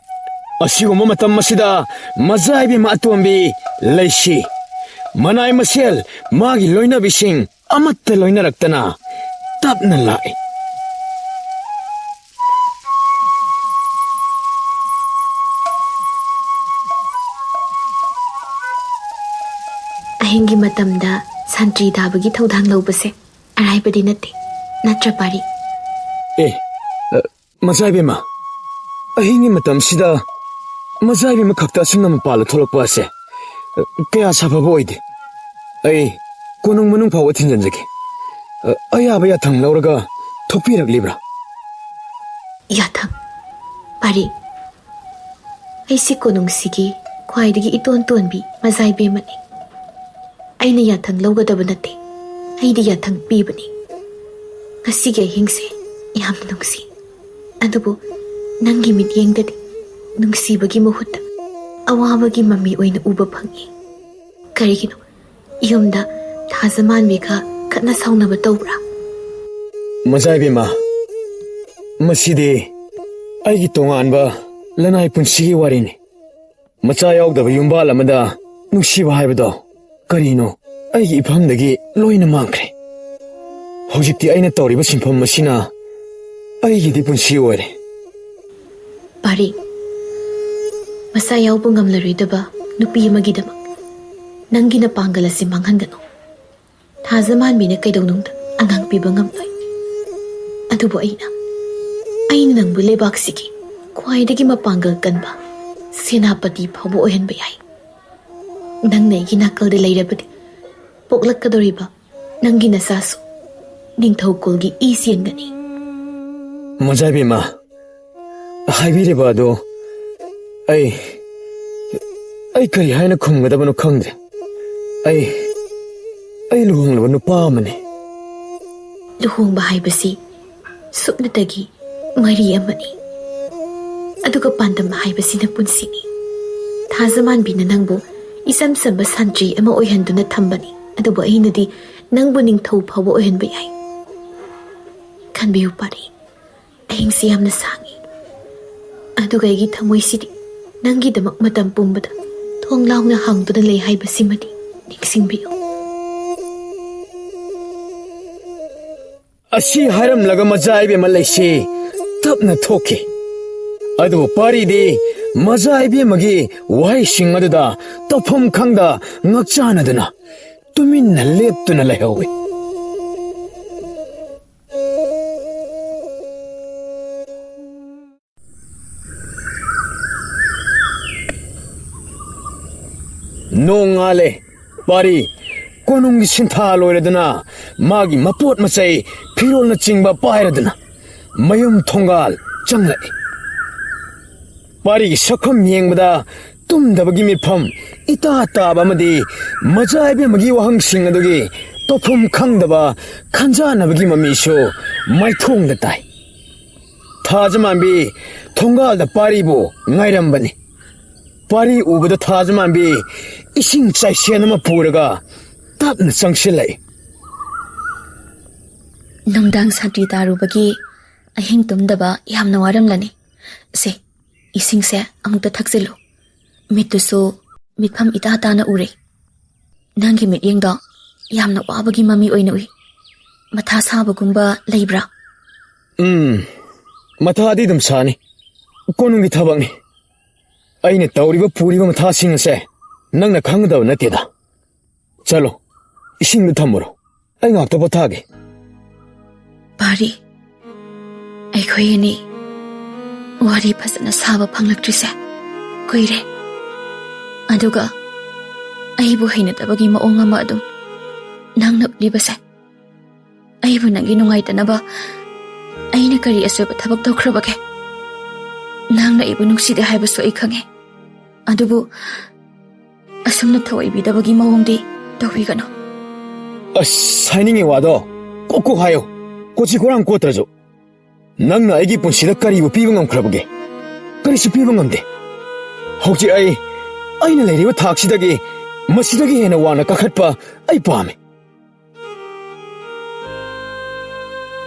ꯑꯁꯤꯒꯨꯝꯕ ꯃꯇꯝ ꯑꯁꯤꯗ ꯃꯖꯥꯏꯕꯤ ꯑꯃ ꯑꯇꯣꯝꯕꯤ ꯂꯩꯁꯤ ꯃꯅꯥꯏ ꯃꯁꯦꯜ ꯃꯥꯒꯤ ꯂꯣꯏꯅꯕꯤꯁꯤꯡ ꯑꯃꯠꯇ ꯂꯣꯏꯅꯔꯛꯇꯅ ꯇꯞꯅ ꯂꯥꯛꯏ꯫ ꯑꯍꯤꯡꯒꯤ ꯃꯇꯝꯗ ꯁꯟꯇ꯭ꯔꯤ ꯇꯥꯕꯒꯤ ꯊꯧꯗꯥꯡ ꯂꯧꯕꯁꯦ ꯑꯔꯥꯏꯕꯗꯤ ꯅꯠꯇꯦ, ꯅꯠꯇ꯭ꯔ ꯄꯥꯔꯤ? ꯑꯦ, ꯑ, ꯃꯖꯥꯏꯕꯦꯝꯃ, ꯑꯍꯤꯡꯒꯤ ꯃꯇꯝꯁꯤꯗ ꯃꯖꯥꯏꯕꯦꯝꯃ ꯈꯛꯇ ꯑꯁꯨꯝꯅ ꯃꯄꯥꯜꯗ ꯊꯣꯛꯂꯛꯄ ꯑꯁꯦ, ꯑ, ꯀꯌꯥ ꯁꯥꯐꯕ ꯑꯣꯏꯗꯦ꯫ ꯑꯩ ꯀꯣꯅꯨꯡ ꯃꯅꯨꯡ ꯐꯥꯎꯕ ꯊꯤꯟꯖꯤꯟꯖꯒꯦ꯫ ꯑ, ꯑꯌꯥꯕ ꯌꯥꯊꯪ ꯂꯧꯔꯒ ꯊꯣꯛꯄꯤꯔꯛꯂꯤꯕ꯭ꯔꯥ? ꯌꯥꯊꯪ? ꯄꯥꯔꯤ, ꯑꯩꯁꯤ ꯀꯣꯅꯨꯡꯁꯤꯒꯤ ꯈ꯭ꯋꯥꯏꯗꯒꯤ ꯏꯇꯣꯟ ꯇꯣꯟꯕꯤ ꯃꯖꯥꯏꯕꯦꯝꯃꯅꯤ꯫ ꯑꯩꯅ ꯌꯥꯊꯪ ꯂꯧꯒꯗꯕ ꯅꯠꯇꯦ, ꯑꯩꯗꯤ ꯌꯥꯊꯪ ꯄꯤꯕꯅꯤ꯫ ꯉꯁꯤꯒꯤ ꯑꯍꯤꯡꯁꯦ ꯌꯥꯝꯅ ꯅꯨꯡꯁꯤ, ꯑꯗꯨꯕꯨ ꯅꯪꯒꯤ ꯃꯤꯠꯌꯦꯡꯗꯗꯤ ꯅꯨꯡꯁꯤꯕꯒꯤ ꯃꯍꯨꯠꯇ ꯑꯋꯥꯕꯒꯤ ꯃꯃꯤ ꯑꯣꯏꯅ ꯎꯕ ꯐꯪꯉꯤ꯫ ꯀꯔꯤꯒꯤꯅꯣ? ꯌꯨꯝꯗ ꯊꯥꯖꯃꯥꯟꯕꯤꯒ ꯈꯠꯅ ꯁꯥꯎꯅꯕ ꯇꯧꯕ꯭ꯔꯥ? ꯃꯖꯥꯏꯕꯦꯝꯃ, ꯃꯁꯤꯗꯤ ꯑꯩꯒꯤ ꯇꯣꯉꯥꯟꯕ ꯂꯅꯥꯏ ꯄꯨꯟꯁꯤꯒꯤ ꯋꯥꯔꯤꯅꯤ꯫ ꯃꯆꯥ ꯌꯥꯎꯗꯕ ꯌꯨꯝꯕꯥꯜ ꯑꯃꯗ ꯅꯨꯡꯁꯤꯕ ꯍꯥꯏꯕꯗꯣ ꯀꯔꯤꯅꯣ? ꯑꯩꯒꯤ ꯏꯐꯝꯗꯒꯤ ꯂꯣꯏꯅ ꯃꯥꯡꯈ꯭ꯔꯦ꯫ ꯍꯧꯖꯤꯛꯇꯤ ꯑꯩꯅ ꯇꯧꯔꯤꯕ ꯁꯤꯟꯐꯝ ꯑꯁꯤꯅ ꯑꯩꯒꯤꯗꯤ ꯄꯨꯟꯁꯤ ꯑꯣꯏꯔꯦ꯫ ꯄꯥꯔꯤ, ꯃꯆꯥ ꯌꯥꯎꯕ ꯉꯝꯂꯔꯣꯏꯗꯕ ꯅꯨꯄꯤ ꯑꯃꯒꯤꯗꯃꯛ ꯅꯪꯒꯤ ꯅꯄꯥꯡꯒꯜ ꯑꯁꯤ ꯃꯥꯡꯍꯟꯒꯅꯨ꯫ ꯊꯥꯖꯃꯥꯟꯕꯤꯅ ꯀꯩꯗꯧꯅꯨꯡꯗ ꯑꯉꯥꯡ ꯄꯤꯕ ꯉꯝꯂꯣꯏ꯫ ꯑꯗꯨꯕꯨ ꯑꯩꯅ, ꯑꯩꯅ ꯅꯪꯕꯨ ꯂꯩꯕꯥꯛꯁꯤꯒꯤ ꯈ꯭ꯋꯥꯏꯗꯒꯤ ꯃꯄꯥꯡꯒꯜ ꯀꯟꯕ ꯁꯦꯅꯥꯄꯇꯤ ꯐꯥꯎꯕ ꯑꯣꯏꯍꯟꯕ ꯌꯥꯏ꯫ ꯅꯪꯅ ꯑꯩꯒꯤ ꯅꯥꯀꯜꯗ ꯂꯩꯔꯕꯗꯤ ꯄꯣꯛꯂꯛꯀꯗꯧꯔꯤꯕ ꯅꯪꯒꯤ ꯅꯆꯥꯁꯨ ꯅꯤꯡꯊꯧ ꯀꯨꯜꯒꯤ ꯏ ꯆꯦꯟꯒꯅꯤ꯫ ꯃꯣꯟꯖꯥ ꯏꯕꯦꯝꯃ, ꯍꯥꯏꯕꯤꯔꯤꯕ ꯑꯗꯨ ꯑꯩ, ꯑꯩ ꯀꯔꯤ ꯍꯥꯏꯅ ꯈꯨꯝꯒꯗꯕꯅꯣ ꯈꯪꯗ꯭ꯔꯦ꯫ ꯑꯩ, ꯑꯩ ꯂꯨꯍꯣꯡꯂꯕ ꯅꯨꯄꯥ ꯑꯃꯅꯤ꯫ ꯂꯨꯍꯣꯡꯕ ꯍꯥꯏꯕꯁꯤ ꯁꯨꯞꯅꯇꯒꯤ ꯃꯔꯤ ꯑꯃꯅꯤ꯫ ꯑꯗꯨꯒ ꯄꯥꯟꯗꯝ ꯍꯥꯏꯕꯁꯤꯅ ꯄꯨꯟꯁꯤꯅꯤ꯫ ꯊꯥꯖꯃꯥꯟꯕꯤꯅ ꯅꯪꯕꯨ ꯏꯆꯝ ꯆꯝꯕ ꯁꯟꯇ꯭ꯔꯤ ꯑꯃ ꯑꯣꯏꯍꯟꯗꯨꯅ ꯊꯝꯕꯅꯤ, ꯑꯗꯨꯕꯨ ꯑꯩꯅꯗꯤ ꯅꯪꯕꯨ ꯅꯤꯡꯊꯧ ꯐꯥꯎꯕ ꯑꯣꯏꯍꯟꯕ ꯌꯥꯏ꯫ ꯈꯟꯕꯤꯌꯨ ꯄꯥꯔꯤ, ꯑꯍꯤꯡꯁꯤ ꯌꯥꯝꯅ ꯁꯥꯡꯉꯤ, ꯑꯗꯨꯒ ꯑꯩꯒꯤ ꯊꯃꯣꯏꯁꯤꯗꯤ ꯅꯪꯒꯤꯗꯃꯛ ꯃꯇꯝ ꯄꯨꯝꯕꯗ ꯊꯣꯡ ꯂꯥꯎꯅ ꯍꯥꯡꯗꯨꯅ ꯂꯩ ꯍꯥꯏꯕꯁꯤꯃꯗꯤ ꯅꯤꯡꯁꯤꯡꯕꯤꯌꯨ꯫ ꯑꯁꯤ ꯍꯥꯏꯔꯝꯂꯒ ꯃꯖꯥ ꯏꯕꯦꯝꯃ ꯂꯩꯁꯤ ꯇꯞꯅ ꯊꯣꯛꯈꯤ꯫ ꯑꯗꯨꯕꯨ ꯄꯥꯔꯤꯗꯤ ꯃꯖꯥ ꯏꯕꯦꯝꯃꯒꯤ ꯋꯥꯍꯩꯁꯤꯡ ꯑꯗꯨꯗ ꯇꯧꯐꯝ ꯈꯪꯗ ꯉꯛꯆꯥꯅꯗꯨꯅ ꯇꯨꯃꯤꯟꯅ ꯂꯦꯞꯇꯨꯅ ꯂꯩꯍꯧꯏ꯫ ꯅꯣꯡ ꯉꯥꯜꯂꯦ꯫ ꯄꯥꯔꯤ ꯀꯣꯅꯨꯡꯒꯤ ꯁꯤꯟꯊꯥ ꯂꯣꯏꯔꯗꯨꯅ, ꯃꯥꯒꯤ ꯃꯄꯣꯠ ꯃꯆꯩ, ꯐꯤꯔꯣꯜꯅꯆꯤꯡꯕ ꯄꯥꯏꯔꯗꯨꯅ ꯃꯌꯨꯝ ꯊꯣꯡꯒꯥꯜ ꯆꯪꯂꯛꯏ꯫ ꯄꯥꯔꯤꯒꯤ ꯁꯛꯐꯝ ꯌꯦꯡꯕꯗ ꯇꯨꯝꯗꯕꯒꯤ ꯃꯤꯠꯐꯝ ꯏꯇꯥ ꯇꯥꯕ ꯑꯃꯗꯤ ꯃꯖꯥ ꯏꯕꯦꯝꯃꯒꯤ ꯋꯥꯍꯪꯁꯤꯡ ꯑꯗꯨꯒꯤ ꯇꯧꯐꯝ ꯈꯪꯗꯕ ꯈꯟꯖꯥꯟꯅꯕꯒꯤ ꯃꯃꯤꯁꯨ ꯃꯥꯏꯊꯣꯡꯗ ꯇꯥꯏ꯫ ꯊꯥꯖꯃꯥꯟꯕꯤ ꯊꯣꯡꯒꯥꯜꯗ ꯄꯥꯔꯤꯕꯨ ꯉꯥꯏꯔꯝꯕꯅꯤ꯫ ꯄꯥꯔꯤ ꯎꯕꯗ ꯊꯥꯖꯃꯥꯟꯕꯤ ꯏꯁꯤꯡ ꯆꯥꯏꯁꯦꯟ ꯑꯃ ꯄꯨꯔꯒ ꯇꯞꯅ ꯆꯪꯁꯤꯜꯂꯛꯏ꯫ ꯅꯨꯡꯗꯥꯡ ꯁꯥꯟꯇꯤ ꯇꯥꯔꯨꯕꯒꯤ ꯑꯍꯤꯡ ꯇꯨꯝꯗꯕ ꯌꯥꯝꯅ ꯋꯥꯔꯝꯂꯅꯤ꯫ ꯁꯦ, ꯏꯁꯤꯡꯁꯦ ꯑꯃꯨꯛꯇ ꯊꯛꯆꯤꯜꯂꯨ꯫ ꯃꯤꯠꯇꯨꯁꯨ ꯃꯤꯠꯐꯝ ꯏꯇꯥ ꯇꯥꯅ ꯎꯔꯦ꯫ ꯅꯪꯒꯤ ꯃꯤꯠꯌꯦꯡꯗꯣ ꯌꯥꯝꯅ ꯋꯥꯕꯒꯤ ꯃꯃꯤ ꯑꯣꯏꯅ ꯎꯏ꯫ ꯃꯊꯥ ꯁꯥꯕꯒꯨꯝꯕ ꯂꯩꯕ꯭ꯔꯥ? ꯎꯝ, ꯃꯊꯥꯗꯤ ꯑꯗꯨꯝ ꯁꯥꯅꯤ꯫ ꯀꯣꯅꯨꯡꯒꯤ ꯊꯕꯛꯅꯤ꯫ ꯑꯩꯅ ꯇꯧꯔꯤꯕ ꯄꯨꯔꯤꯕ ꯃꯊꯥꯁꯤꯡ ꯑꯁꯦ ꯅꯪꯅ ꯈꯪꯒꯗꯕ ꯅꯠꯇꯦꯗ꯫ ꯆꯠꯂꯣ, ꯏꯁꯤꯡꯗꯨ ꯊꯝꯃꯨꯔꯣ꯫ ꯑꯩ ꯉꯥꯛꯇ ꯄꯣꯊꯥꯒꯦ꯫ ꯄꯥꯔꯤ, ꯑꯩꯈꯣꯏ ꯑꯅꯤ ꯋꯥꯔꯤ ꯐꯖꯅ ꯁꯥꯕ ꯐꯪꯂꯛꯇ꯭ꯔꯤꯁꯦ ꯀꯨꯏꯔꯦ꯫ ꯑꯗꯨꯒ ꯑꯩꯕꯨ ꯍꯩꯅꯗꯕꯒꯤ ꯃꯑꯣꯡ ꯑꯃ ꯑꯗꯨꯝ ꯂꯤꯕꯁꯦ꯫ ꯑꯩꯕꯨ ꯅꯪꯒꯤ ꯅꯨꯡꯉꯥꯏꯇꯅꯕ ꯑꯩꯅ ꯀꯔꯤ ꯑꯁꯣꯏꯕ ꯊꯕꯛ ꯇꯧꯈ꯭ꯔꯕꯒꯦ? ꯅꯪꯅ ꯑꯩꯕꯨ ꯅꯨꯡꯁꯤꯗꯦ ꯍꯥꯏꯕꯁꯨ ꯑꯩ ꯈꯪꯉꯦ, ꯑꯗꯨꯕꯨ ꯑꯁꯨꯝꯅ ꯊꯧꯑꯣꯏꯕꯤꯗꯕꯒꯤ ꯃꯑꯣꯡꯗꯤ ꯇꯧꯕꯤꯒꯅꯨ꯫ ꯑꯁ, ꯍꯥꯏꯅꯤꯡꯉꯤ ꯋꯥꯗꯣ ꯀꯣꯛ ꯀꯣꯛ ꯍꯥꯏꯌꯣ, ꯀꯣꯆꯤ ꯀꯣꯔꯥꯡ ꯀꯣꯠꯇ꯭ꯔꯁꯨ꯫ ꯅꯪꯅ ꯑꯩꯒꯤ ꯄꯨꯟꯁꯤꯗ ꯀꯔꯤꯕꯨ ꯄꯤꯕ ꯉꯝꯈ꯭ꯔꯕꯒꯦ? ꯀꯔꯤꯁꯨ ꯄꯤꯕ ꯉꯝꯗꯦ꯫ ꯍꯧꯖꯤꯛ ꯑꯩ, ꯑꯩꯅ ꯂꯩꯔꯤꯕ ꯊꯥꯛꯁꯤꯗꯒꯤ ꯃꯁꯤꯗꯒꯤ ꯍꯦꯟꯅ ꯋꯥꯡꯅ ꯀꯥꯈꯠꯄ ꯑꯩ ꯄꯥꯝꯃꯤ꯫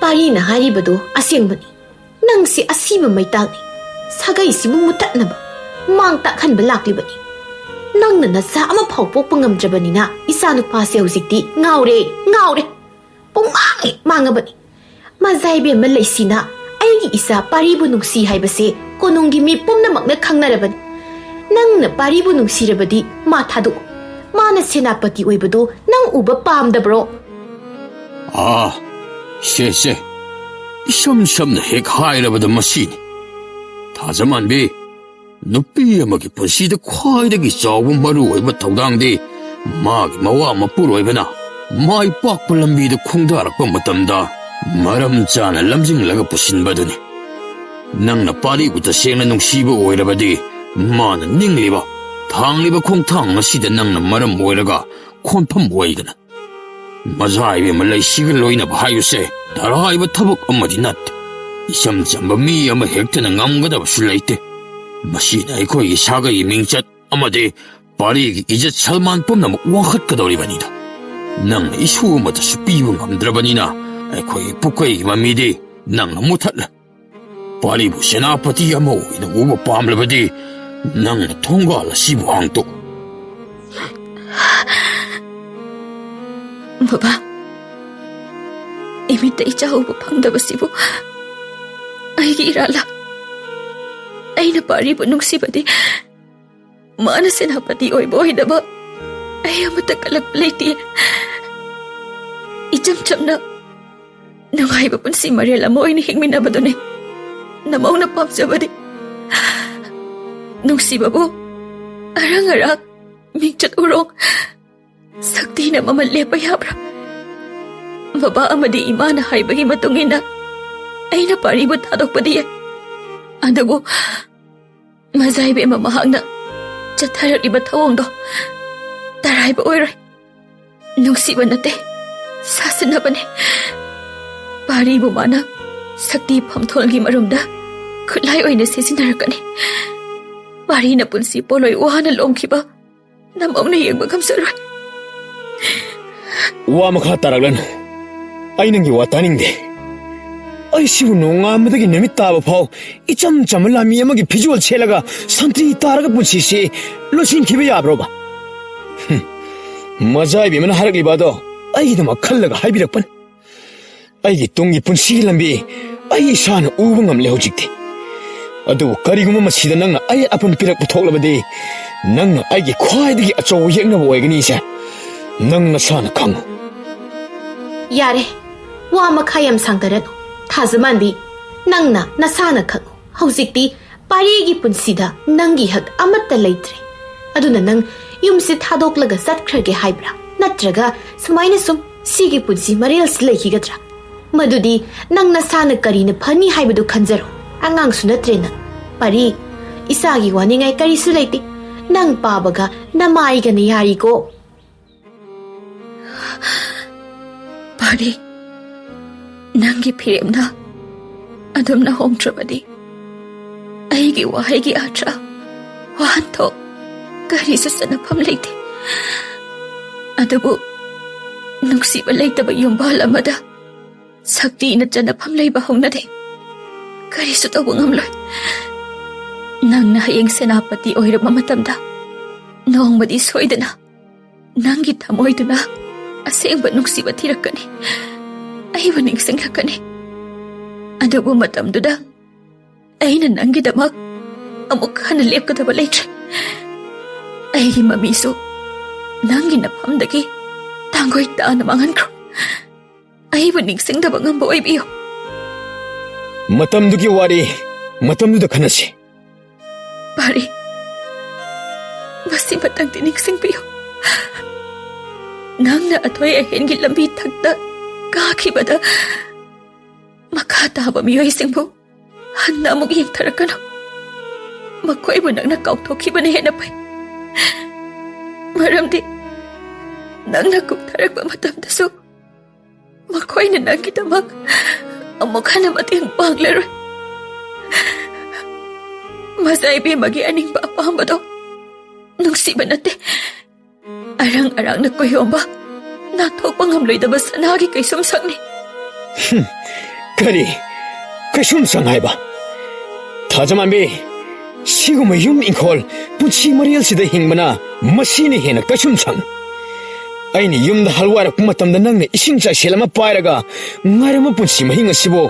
ꯄꯥꯔꯤꯅ ꯍꯥꯏꯔꯤꯕꯗꯨ ꯑꯁꯦꯡꯕꯅꯤ꯫ ꯅꯪꯁꯤ ꯑꯁꯤꯕ ꯃꯩꯇꯥꯜꯅꯤ꯫ ꯁꯥꯒꯩꯁꯤꯕꯨ ꯃꯨꯊꯠꯅꯕ ꯃꯥꯡ ꯇꯥꯛꯍꯟꯕ ꯂꯥꯛꯂꯤꯕꯅꯤ꯫ ꯅꯪꯅ ꯅꯆꯥ ꯑꯃꯐꯥꯎ ꯄꯣꯛꯄ ꯉꯝꯗ꯭ꯔꯕꯅꯤꯅ ꯏꯆꯥꯅꯨꯄꯥꯁꯦ ꯍꯧꯖꯤꯛꯇꯤ ꯉꯥꯎꯔꯦ, ꯉꯥꯎꯔꯦ꯫ ꯄꯨꯡꯃꯥꯡ ꯍꯦꯛ ꯃꯥꯡꯉꯕꯅꯤ꯫ ꯃꯖꯥ ꯏꯕꯦꯝꯃ ꯂꯩꯁꯤꯅ ꯑꯩꯒꯤ ꯏꯆꯥ ꯄꯥꯔꯤꯕꯨ ꯅꯨꯡꯁꯤ ꯍꯥꯏꯕꯁꯦ ꯀꯣꯅꯨꯡꯒꯤ ꯃꯤ ꯄꯨꯝꯅꯃꯛꯅ ꯈꯪꯅꯔꯕꯅꯤ꯫ ꯅꯪꯅ ꯄꯥꯔꯤꯕꯨ ꯅꯨꯡꯁꯤꯔꯕꯗꯤ ꯃꯥ ꯊꯥꯗꯣꯛꯎ꯫ ꯃꯥꯅ ꯁꯦꯅꯥꯄꯇꯤ ꯑꯣꯏꯕꯗꯣ ꯅꯪ ꯎꯕ ꯄꯥꯝꯗꯕ꯭ꯔꯣ? ꯑꯥ, ꯁꯦ, ꯁꯦ꯫ ꯏꯁꯝ ꯁꯝꯅ ꯍꯦꯛ ꯍꯥꯏꯔꯕꯗ ꯃꯁꯤꯅꯤ꯫ ꯊꯥꯖꯃꯥꯟꯕꯤ, ꯅꯨꯄꯤ ꯑꯃꯒꯤ ꯄꯨꯟꯁꯤꯗ ꯈ꯭ꯋꯥꯏꯗꯒꯤ ꯆꯥꯎꯕ ꯃꯔꯨ ꯑꯣꯏꯕ ꯊꯧꯗꯥꯡꯗꯤ ꯃꯥꯒꯤ ꯃꯋꯥ ꯃꯄꯨꯔꯣꯏꯕꯅ ꯃꯥꯏ ꯄꯥꯛꯄ ꯂꯝꯕꯤꯗ ꯈꯣꯡꯗꯥꯔꯛꯄ ꯃꯇꯝꯗ ꯃꯔꯝ ꯆꯥꯅ ꯂꯝꯖꯤꯡꯂꯒ ꯄꯨꯁꯤꯟꯕꯗꯨꯅꯤ꯫ ꯅꯪꯅ ꯄꯥꯔꯤꯕꯨ ꯇꯁꯦꯡꯅ ꯅꯨꯡꯁꯤꯕ ꯑꯣꯏꯔꯕꯗꯤ ꯃꯥꯅ ꯅꯤꯡꯂꯤꯕ, ꯊꯥꯡꯂꯤꯕ ꯈꯣꯡꯊꯥꯡ ꯑꯁꯤꯗ ꯅꯪꯅ ꯃꯔꯝ ꯑꯣꯏꯔꯒ ꯈꯣꯟꯐꯝ ꯑꯣꯏꯗꯅ꯫ ꯃꯖꯥ ꯏꯕꯦꯝꯃ ꯂꯩꯁꯤꯒ ꯂꯣꯏꯅꯕ ꯍꯥꯏꯕꯁꯦ ꯑꯔꯥꯏꯕ ꯊꯕꯛ ꯑꯃꯗꯤ ꯅꯠꯇꯦ꯫ ꯏꯆꯝ ꯆꯝꯕ ꯃꯤ ꯑꯃ ꯍꯦꯛꯇꯅ ꯉꯝꯒꯗꯕꯁꯨ ꯂꯩꯇꯦ꯫ ꯃꯁꯤꯅ ꯑꯩꯈꯣꯏꯒꯤ ꯁꯥꯒꯩꯒꯤ ꯃꯤꯡꯆꯠ ꯑꯃꯗꯤ ꯄꯥꯔꯤꯒꯤ ꯏꯖꯠ ꯁꯜꯃꯥꯟ ꯄꯨꯝꯅꯃꯛ ꯋꯥꯡꯈꯠꯀꯗꯧꯔꯤꯕꯅꯤꯗ꯫ ꯅꯪꯅ ꯏꯁꯨ ꯑꯃꯠꯇꯁꯨ ꯄꯤꯕ ꯉꯝꯗ꯭ꯔꯕꯅꯤꯅ ꯑꯩꯈꯣꯏꯒꯤ ꯄꯨꯀꯩꯒꯤ ꯃꯃꯤꯗꯤ ꯅꯪꯅ ꯃꯨꯊꯠꯂꯦ꯫ ꯄꯥꯔꯤꯕꯨ ꯁꯦꯅꯥꯄꯇꯤ ꯑꯃ ꯑꯣꯏꯅ ꯎꯕ ꯄꯥꯝꯂꯕꯗꯤ ꯅꯪꯅ ꯊꯣꯡꯒꯥꯜ ꯑꯁꯤꯕꯨ ꯍꯥꯡꯗꯣꯛꯎ꯫ ꯕꯕꯥ, ꯏꯃꯤꯠꯇ ꯏꯆꯥ ꯎꯕ ꯐꯪꯗꯕꯁꯤꯕꯨ ꯑꯩꯒꯤ ꯏꯔꯥꯜꯂ? ꯑꯩꯅ ꯄꯥꯔꯤꯕꯨ ꯅꯨꯡꯁꯤꯕꯗꯤ ꯃꯥꯅ ꯁꯦꯅꯥꯄꯇꯤ ꯑꯣꯏꯕ ꯑꯣꯏꯗꯕ ꯑꯩ ꯑꯃꯠꯇ ꯀꯜꯂꯛꯄ ꯂꯩꯇꯦ꯫ ꯏꯆꯝ ꯆꯝꯅ ꯅꯨꯡꯉꯥꯏꯕ ꯄꯨꯟꯁꯤ ꯃꯔꯦꯜ ꯑꯃ ꯑꯣꯏꯅ ꯍꯤꯡꯃꯤꯟꯅꯕꯗꯨꯅꯤ ꯅꯃꯧꯅ ꯄꯥꯝꯖꯕꯗꯤ꯫ ꯅꯨꯡꯁꯤꯕꯕꯨ ꯑꯔꯪ ꯑꯔꯥꯛ, ꯃꯤꯡꯆꯠ ꯎꯔꯣꯡ, ꯁꯛꯇꯤꯅ ꯃꯃꯜ ꯂꯦꯞꯄ ꯌꯥꯕ꯭ꯔꯥ? ꯕꯕꯥ ꯑꯃꯗꯤ ꯏꯃꯥꯅ ꯍꯥꯏꯕꯒꯤ ꯃꯇꯨꯡ ꯏꯟꯅ ꯑꯩꯅ ꯄꯥꯔꯤꯕꯨ ꯊꯥꯗꯣꯛꯄꯗꯤ ꯌꯥꯏ, ꯑꯗꯨꯕꯨ ꯃꯖꯥ ꯏꯕꯦꯝꯃ ꯃꯍꯥꯛꯅ ꯆꯠꯊꯔꯛꯂꯤꯕ ꯊꯧꯑꯣꯡꯗꯣ ꯇꯔꯥꯏꯕ ꯑꯣꯏꯔꯣꯏ꯫ ꯅꯨꯡꯁꯤꯕ ꯅꯠꯇꯦ, ꯁꯥꯁꯤꯟꯅꯕꯅꯦ꯫ ꯄꯥꯔꯤꯕꯨ ꯃꯥꯅ ꯁꯛꯇꯤ ꯐꯝꯊꯣꯜꯒꯤ ꯃꯔꯨꯝꯗ ꯈꯨꯠꯂꯥꯏ ꯑꯣꯏꯅ ꯁꯤꯖꯤꯟꯅꯔꯛꯀꯅꯤ꯫ ꯄꯥꯔꯤꯅ ꯄꯨꯟꯁꯤ ꯄꯣꯂꯣꯏ ꯋꯥꯅ ꯂꯣꯝꯈꯤꯕ ꯅꯝꯕꯧꯅ ꯌꯦꯡꯕ ꯉꯝꯖꯔꯣꯏ꯫ ꯋꯥ ꯃꯈꯥ ꯇꯥꯔꯛꯂꯅꯨ꯫ ꯑꯩ ꯅꯪꯒꯤ ꯋꯥ ꯇꯥꯅꯤꯡꯗꯦ꯫ ꯑꯩꯁꯤꯕꯨ ꯅꯣꯡꯉꯥꯟꯕꯗꯒꯤ ꯅꯨꯃꯤꯠ ꯇꯥꯕ ꯐꯥꯎ ꯏꯆꯝ ꯆꯝꯕ ꯂꯥꯟꯃꯤ ꯑꯃꯒꯤ ꯐꯤꯖꯣꯜ ꯁꯦꯠꯂꯒ ꯁꯟꯇ꯭ꯔꯤ ꯇꯥꯔꯒ ꯄꯨꯟꯁꯤꯁꯤ ꯂꯣꯏꯁꯤꯟꯈꯤꯕ ꯌꯥꯕ꯭ꯔꯣꯕ? ꯍꯨꯝ꯫ ꯃꯖꯥ ꯏꯕꯦꯝꯃꯅ ꯍꯥꯏꯔꯛꯂꯤꯕ ꯑꯗꯣ ꯑꯩꯒꯤꯗꯃꯛ ꯈꯜꯂꯒ ꯍꯥꯏꯕꯤꯔꯛꯄꯅꯤ꯫ ꯑꯩꯒꯤ ꯇꯨꯡꯒꯤ ꯄꯨꯟꯁꯤꯒꯤ ꯂꯝꯕꯤ ꯑꯩ ꯏꯁꯥꯅ ꯎꯕ ꯉꯝꯂꯦ ꯍꯧꯖꯤꯛꯇꯤ꯫ ꯑꯗꯨꯕꯨ ꯀꯔꯤꯒꯨꯝꯕ ꯃꯁꯤꯗ ꯅꯪꯅ ꯑꯩ ꯑꯄꯟ ꯄꯤꯔꯛꯄ ꯊꯣꯛꯂꯕꯗꯤ, ꯅꯪꯅ ꯑꯩꯒꯤ ꯈ꯭ꯋꯥꯏꯗꯒꯤ ꯑꯆꯧꯕ ꯌꯦꯛꯅꯕ ꯑꯣꯏꯒꯅꯤꯁꯦ ꯅꯪ ꯅꯁꯥꯅ ꯈꯪꯉꯨ꯫ ꯌꯥꯔꯦ, ꯋꯥ ꯃꯈꯥ ꯌꯥꯝ ꯁꯥꯡꯊꯔꯅꯨ꯫ ꯊꯥꯖꯃꯥꯟꯕꯤ, ꯅꯪꯅ ꯅꯁꯥꯅ ꯈꯪꯉꯨ꯫ ꯍꯧꯖꯤꯛꯇꯤ ꯄꯥꯔꯤꯒꯤ ꯄꯨꯟꯁꯤꯗ ꯅꯪꯒꯤ ꯍꯛ ꯑꯃꯠꯇ ꯂꯩꯇ꯭ꯔꯦ꯫ ꯑꯗꯨꯅ ꯅꯪ ꯌꯨꯝꯁꯤ ꯊꯥꯗꯣꯛꯂꯒ ꯆꯠꯈ꯭ꯔꯒꯦ ꯍꯥꯏꯕ꯭ꯔꯥ? ꯅꯠꯇ꯭ꯔꯒ ꯁꯨꯃꯥꯏꯅ ꯁꯨꯝ ꯁꯤꯒꯤ ꯄꯨꯟꯁꯤ ꯃꯔꯦꯜꯁꯤ ꯂꯩꯈꯤꯒꯗ꯭ꯔꯥ? ꯃꯗꯨꯗꯤ ꯅꯪ ꯅꯁꯥꯅ ꯀꯔꯤꯅ ꯐꯅꯤ ꯍꯥꯏꯕꯗꯨ ꯈꯟꯖꯔꯣ꯫ ꯑꯉꯥꯡꯁꯨ ꯅꯠꯇ꯭ꯔꯦ ꯅꯪ꯫ ꯄꯥꯔꯤ, ꯏꯆꯥꯒꯤ ꯋꯥꯅꯤꯡꯉꯥꯏ ꯀꯔꯤꯁꯨ ꯂꯩꯇꯦ꯫ ꯅꯪ ꯄꯥꯕꯒ ꯅꯃꯥꯏꯒꯅ ꯌꯥꯔꯤꯀꯣ꯫ ꯄꯥꯔꯤ, ꯅꯪꯒꯤ ꯐꯤꯔꯦꯞꯅ ꯑꯗꯨꯝꯅ ꯍꯣꯡꯗ꯭ꯔꯕꯗꯤ ꯑꯩꯒꯤ ꯋꯥꯍꯩꯒꯤ ꯑꯥꯊ꯭ꯔ, ꯋꯥꯍꯟꯊꯣꯛ ꯀꯔꯤꯁꯨ ꯆꯟꯅꯐꯝ ꯂꯩꯇꯦ꯫ ꯑꯗꯨꯕꯨ ꯅꯨꯡꯁꯤꯕ ꯂꯩꯇꯕ ꯌꯨꯝꯕꯥꯜ ꯑꯃꯗ ꯁꯛꯇꯤꯅ ꯆꯟꯅꯐꯝ ꯂꯩꯕ ꯍꯧꯅꯗꯦ꯫ ꯀꯔꯤꯁꯨ ꯇꯧꯕ ꯉꯝꯂꯣꯏ꯫ ꯅꯪꯅ ꯍꯌꯦꯡ ꯁꯦꯅꯥꯄꯇꯤ ꯑꯣꯏꯔꯕ ꯃꯇꯝꯗ ꯅꯣꯡꯃꯗꯤ ꯁꯣꯏꯗꯅ ꯅꯪꯒꯤ ꯊꯃꯣꯏꯗꯨꯅ ꯑꯁꯦꯡꯕ ꯅꯨꯡꯁꯤꯕ ꯊꯤꯔꯛꯀꯅꯤ꯫ ꯑꯩꯕꯨ ꯅꯤꯡꯁꯤꯡꯂꯛꯀꯅꯤ꯫ ꯑꯗꯨꯕꯨ ꯃꯇꯝꯗꯨꯗ ꯑꯩꯅ ꯅꯪꯒꯤꯗꯃꯛ ꯑꯃꯨꯛ ꯍꯟꯅ ꯂꯦꯞꯀꯗꯕ ꯂꯩꯇ꯭ꯔꯦ꯫ ꯑꯩꯒꯤ ꯃꯃꯤꯁꯨ ꯅꯪꯒꯤ ꯅꯐꯝꯗꯒꯤ ꯇꯥꯡꯒꯣꯏ ꯇꯥꯅ ꯃꯥꯡꯍꯟꯈ꯭ꯔꯣ꯫ ꯑꯩꯕꯨ ꯅꯤꯡꯁꯤꯡꯗꯕ ꯉꯝꯕ ꯑꯣꯏꯕꯤꯌꯨ꯫ ꯃꯇꯝꯗꯨꯒꯤ ꯋꯥꯔꯤ ꯃꯇꯝꯗꯨꯗ ꯈꯟꯅꯁꯤ꯫ ꯄꯥꯔꯤ, ꯃꯁꯤꯃꯇꯪꯗꯤ ꯅꯤꯡꯁꯤꯡꯕꯤꯌꯨ꯫ ꯅꯪꯅ ꯑꯊꯣꯏ ꯑꯍꯦꯟꯒꯤ ꯂꯝꯕꯤ ꯊꯛꯇ ꯀꯥꯈꯤꯕꯗ ꯃꯈꯥ ꯇꯥꯕ ꯃꯤꯑꯣꯏꯁꯤꯡꯕꯨ ꯍꯟꯅ ꯑꯃꯨꯛ ꯌꯦꯡꯊꯔꯛꯀꯅꯨ꯫ ꯃꯈꯣꯏꯕꯨ ꯅꯪꯅ ꯀꯥꯎꯊꯣꯛꯈꯤꯕꯅ ꯍꯦꯟꯅ ꯐꯩ꯫ ꯃꯔꯝꯗꯤ ꯅꯪꯅ ꯀꯨꯝꯊꯔꯛꯄ ꯃꯇꯝꯗꯁꯨ ꯃꯈꯣꯏꯅ ꯅꯪꯒꯤꯗꯃꯛ ꯑꯃꯨꯛ ꯍꯟꯅ ꯃꯇꯦꯡ ꯄꯥꯡꯂꯔꯣꯏ꯫ ꯃꯆꯥ ꯏꯕꯦꯝꯃꯒꯤ ꯑꯅꯤꯡꯕ ꯑꯄꯥꯝꯕꯗꯣ ꯅꯨꯡꯁꯤꯕ ꯅꯠꯇꯦ, ꯑꯔꯪ ꯑꯔꯥꯛꯅ ꯀꯨꯏꯍꯣꯝꯕ, ꯅꯥꯟꯊꯣꯛꯄ ꯉꯝꯂꯣꯏꯗꯕ ꯁꯅꯥꯒꯤ ꯀꯩꯁꯨꯝꯁꯪꯅꯤ꯫ ꯀꯔꯤ? ꯀꯩꯁꯨꯝꯁꯪ ꯍꯥꯏꯕ? ꯊꯥꯖꯃꯥꯟꯕꯤ, ꯁꯤꯒꯨꯝꯕ ꯌꯨꯝ ꯏꯪꯈꯣꯜ, ꯄꯨꯟꯁꯤ ꯃꯔꯦꯜꯁꯤꯗ ꯍꯤꯡꯕꯅ ꯃꯁꯤꯅ ꯍꯦꯟꯅ ꯀꯩꯁꯨꯝꯁꯪ꯫ ꯑꯩꯅ ꯌꯨꯝꯗ ꯍꯜꯋꯥꯏꯔꯛꯄ ꯃꯇꯝꯗ ꯅꯪꯅ ꯏꯁꯤꯡ ꯆꯥꯏꯁꯦꯜ ꯑꯃ ꯄꯥꯏꯔꯒ ꯉꯥꯏꯔꯝꯕ ꯄꯨꯟꯁꯤ ꯃꯍꯤꯡ ꯑꯁꯤꯕꯨ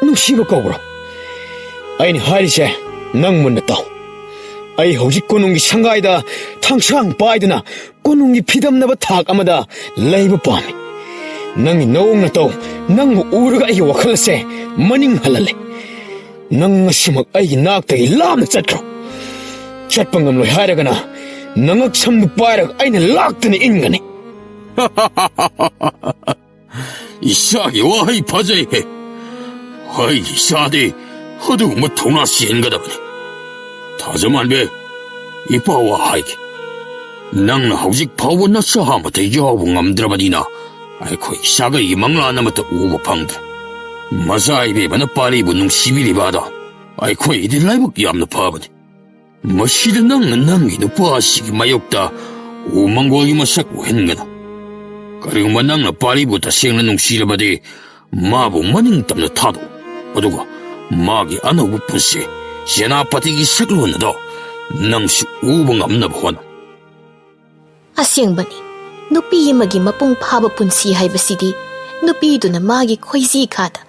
ꯅꯨꯡꯁꯤꯕ ꯀꯧꯕ꯭ꯔꯣ? ꯑꯩꯅ ꯍꯥꯏꯔꯤꯁꯦ ꯅꯪ ꯃꯨꯟꯅ ꯇꯥꯎ꯫ ꯑꯩ ꯍꯧꯖꯤꯛ ꯀꯣꯅꯨꯡꯒꯤ ꯁꯪꯒꯥꯏꯗ ꯊꯥꯡꯁꯥꯡ ꯄꯥꯏꯗꯨꯅ ꯀꯣꯅꯨꯡꯒꯤ ꯐꯤꯗꯝꯅꯕ ꯊꯥꯛ ꯑꯃꯗ ꯂꯩꯕ ꯄꯥꯝꯃꯤ꯫ ꯅꯪꯒꯤ ꯅꯑꯣꯡ ꯅꯇꯧ, ꯅꯪꯕꯨ ꯎꯔꯒ ꯑꯩꯒꯤ ꯋꯥꯈꯜ ꯑꯁꯦ ꯃꯅꯤꯡ ꯍꯜꯍꯜꯂꯦ꯫ ꯅꯪ ꯉꯁꯤꯃꯛ ꯑꯩꯒꯤ ꯅꯥꯛꯇꯒꯤ ꯂꯥꯞꯅ ꯆꯠꯈ꯭ꯔꯣ꯫ ꯆꯠꯄ ꯉꯝꯂꯣꯏ ꯍꯥꯏꯔꯒꯅ ꯅꯉꯛ ꯁꯝꯗꯨ ꯄꯥꯏꯔꯒ ꯑꯩꯅ ꯂꯥꯛꯇꯅ ꯏꯟꯒꯅꯤ꯫ ꯏꯆꯥꯒꯤ ꯋꯥꯍꯩ ꯐꯖꯩꯍꯦ꯫ ꯑꯩꯒꯤ ꯏꯆꯥꯗꯤ ꯑꯗꯨꯒꯨꯝꯕ ꯊꯧꯅꯥ ꯆꯦꯟꯒꯗꯕꯅꯤ꯫ ꯊꯥꯖꯃꯥꯟꯕꯤ, ꯏꯄꯥ ꯋꯥ ꯍꯥꯏꯒꯦ꯫ ꯅꯪꯅ ꯍꯧꯖꯤꯛ ꯐꯥꯎꯕ ꯅꯆꯥ ꯑꯃꯠꯇ ꯌꯥꯎꯕ ꯉꯝꯗ꯭ꯔꯕꯅꯤꯅ ꯑꯩꯈꯣꯏ ꯁꯥꯒꯩꯒꯤ ꯃꯪꯂꯥꯟ ꯑꯃꯠꯇ ꯎꯕ ꯐꯪꯗ꯭ꯔꯦ꯫ ꯃꯆꯥ ꯏꯕꯦꯝꯃꯅ ꯄꯥꯔꯤꯕꯨ ꯅꯨꯡꯁꯤꯕꯤꯔꯤꯕ ꯑꯗꯣ ꯑꯩꯈꯣꯏꯒꯤꯗꯤ ꯂꯥꯏꯕꯛ ꯌꯥꯝꯅ ꯐꯕꯅꯤ꯫ ꯃꯁꯤꯗ ꯅꯪꯅ ꯅꯪꯒꯤ ꯅꯨꯄꯥ ꯑꯁꯤꯒꯤ ꯃꯥꯌꯣꯛꯇ ꯎꯃꯪꯒꯣꯜꯒꯤ ꯃꯁꯛ ꯎꯍꯟꯒꯅꯨ꯫ ꯀꯔꯤꯒꯨꯝꯕ ꯅꯪꯅ ꯄꯥꯔꯤꯕꯨ ꯇꯁꯦꯡꯅ ꯅꯨꯡꯁꯤꯔꯕꯗꯤ ꯃꯥꯕꯨ ꯃꯅꯤꯡ ꯇꯝꯅ ꯊꯥꯗꯣꯛꯎ꯫ ꯑꯗꯨꯒ ꯃꯥꯒꯤ ꯑꯅꯧꯕ ꯄꯨꯟꯁꯤ, ꯁꯦꯅꯥꯄꯇꯤꯒꯤ ꯁꯛꯂꯣꯟ ꯑꯗꯣ ꯅꯪꯁꯨ ꯎꯕ ꯉꯝꯅꯕ ꯍꯣꯠꯅꯧ꯫ ꯑꯁꯦꯡꯕꯅꯤ, ꯅꯨꯄꯤ ꯑꯃꯒꯤ ꯃꯄꯨꯡ ꯐꯥꯕ ꯄꯨꯟꯁꯤ ꯍꯥꯏꯕꯁꯤꯗꯤ ꯅꯨꯄꯤꯗꯨꯅ ꯃꯥꯒꯤ ꯈꯣꯏꯖꯤ ꯈꯥꯗ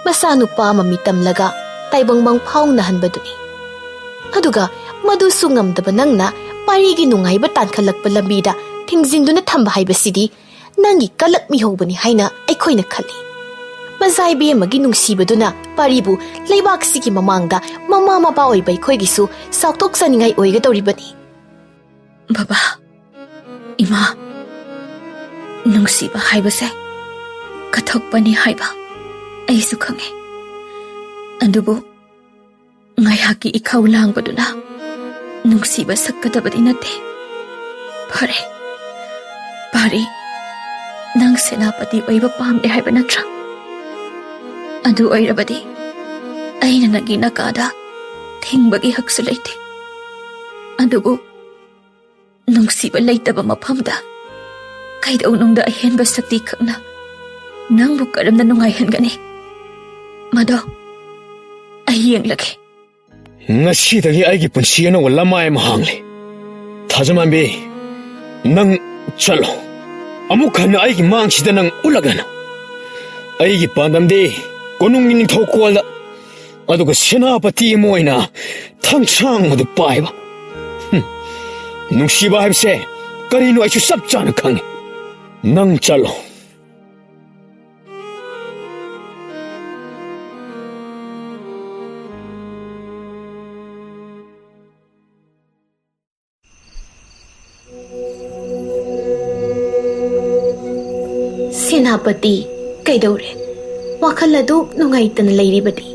ꯃꯆꯥꯅꯨꯄꯥ ꯑꯃ ꯃꯤꯇꯝꯂꯒ ꯇꯥꯏꯕꯪ ꯃꯪꯐꯥꯎꯅꯍꯟꯕꯗꯨꯅꯤ꯫ ꯑꯗꯨꯒ ꯃꯗꯨꯁꯨ ꯉꯝꯗꯕ ꯅꯪꯅ ꯄꯥꯔꯤꯒꯤ ꯅꯨꯡꯉꯥꯏꯕ ꯇꯥꯟꯈꯠꯂꯛꯄ ꯂꯝꯕꯤꯗ ꯊꯤꯡꯖꯤꯟꯗꯨꯅ ꯊꯝꯕ ꯍꯥꯏꯕꯁꯤꯗꯤ ꯅꯪꯒꯤ ꯀꯂꯛ ꯃꯤꯍꯧꯕꯅꯤ ꯍꯥꯏꯅ ꯑꯩꯈꯣꯏꯅ ꯈꯜꯂꯤ꯫ ꯃꯖꯥꯏꯕꯤ ꯑꯃꯒꯤ ꯅꯨꯡꯁꯤꯕꯗꯨꯅ ꯄꯥꯔꯤꯕꯨ ꯂꯩꯕꯥꯛꯁꯤꯒꯤ ꯃꯃꯥꯡꯗ ꯃꯃꯥ ꯃꯄꯥ ꯑꯣꯏꯕ ꯑꯩꯈꯣꯏꯒꯤꯁꯨ ꯆꯥꯎꯊꯣꯛꯆꯅꯤꯡꯉꯥꯏ ꯑꯣꯏꯒꯗꯧꯔꯤꯕꯅꯤ꯫ ꯕꯕꯥ, ꯏꯃꯥ, ꯅꯨꯡꯁꯤꯕ ꯍꯥꯏꯕꯁꯦ ꯀꯠꯊꯣꯛꯄꯅꯤ ꯍꯥꯏꯕ ꯑꯩꯁꯨ ꯈꯪꯉꯤ꯫ ꯑꯗꯨꯕꯨ ꯉꯥꯏꯍꯥꯛꯀꯤ ꯏꯈꯧ ꯂꯥꯡꯕꯗꯨꯅ ꯅꯨꯡꯁꯤꯕ ꯁꯛꯀꯗꯕꯗꯤ ꯅꯠꯇꯦ꯫ ꯐꯔꯦ, ꯄꯥꯔꯤ, ꯅꯪ ꯁꯦꯅꯥꯄꯇꯤ ꯑꯣꯏꯕ ꯄꯥꯝꯗꯦ ꯍꯥꯏꯕ ꯅꯠꯇ꯭ꯔꯥ? ꯑꯗꯨ ꯑꯣꯏꯔꯕꯗꯤ ꯑꯩꯅ ꯅꯪꯒꯤ ꯅꯀꯥꯗ ꯊꯤꯡꯕꯒꯤ ꯍꯛꯁꯨ ꯂꯩꯇꯦ꯫ ꯑꯗꯨꯕꯨ ꯅꯨꯡꯁꯤꯕ ꯂꯩꯇꯕ ꯃꯐꯝꯗ ꯀꯩꯗꯧꯅꯨꯡꯗ ꯑꯍꯦꯟꯕ ꯁꯛꯇꯤ ꯈꯛꯅ ꯅꯪꯕꯨ ꯀꯔꯝꯅ ꯅꯨꯡꯉꯥꯏꯍꯟꯒꯅꯤ? ꯃꯗꯣ ꯑꯩ ꯌꯦꯡꯂꯒꯦ꯫ ꯉꯁꯤꯗꯒꯤ ꯑꯩꯒꯤ ꯄꯨꯟꯁꯤ ꯑꯅꯧꯕ ꯂꯃꯥꯏ ꯑꯃ ꯍꯥꯡꯂꯦ꯫ ꯊꯥꯖꯃꯥꯟꯕꯤ, ꯅꯪ ꯆꯠꯂꯣ꯫ ꯑꯃꯨꯛ ꯍꯟꯅ ꯑꯩꯒꯤ ꯃꯥꯡꯁꯤꯗ ꯅꯪ ꯎꯠꯂꯛꯂꯅꯨ꯫ ꯑꯩꯒꯤ ꯄꯥꯟꯗꯝꯗꯤ ꯀꯣꯅꯨꯡꯒꯤ ꯅꯤꯡꯊꯧꯀꯣꯜꯗ, ꯑꯗꯨꯒ ꯁꯦꯅꯥꯄꯇꯤ ꯑꯃ ꯑꯣꯏꯅ ꯊꯥꯡꯁꯥꯡ ꯑꯗꯨ ꯄꯥꯏꯕ꯫ ꯍꯨꯝ꯫ ꯅꯨꯡꯁꯤꯕ ꯍꯥꯏꯕꯁꯦ ꯀꯔꯤꯅꯣ ꯑꯩꯁꯨ ꯆꯞ ꯆꯥꯅ ꯈꯪꯉꯤ꯫ ꯅꯪ ꯆꯠꯂꯣ꯫ ꯁꯦꯅꯥꯄꯇꯤ, ꯀꯩꯗꯧꯔꯦ? ꯋꯥꯈꯜ ꯑꯗꯨꯛ ꯅꯨꯡꯉꯥꯏꯇꯅ ꯂꯩꯔꯤꯕꯗꯤ?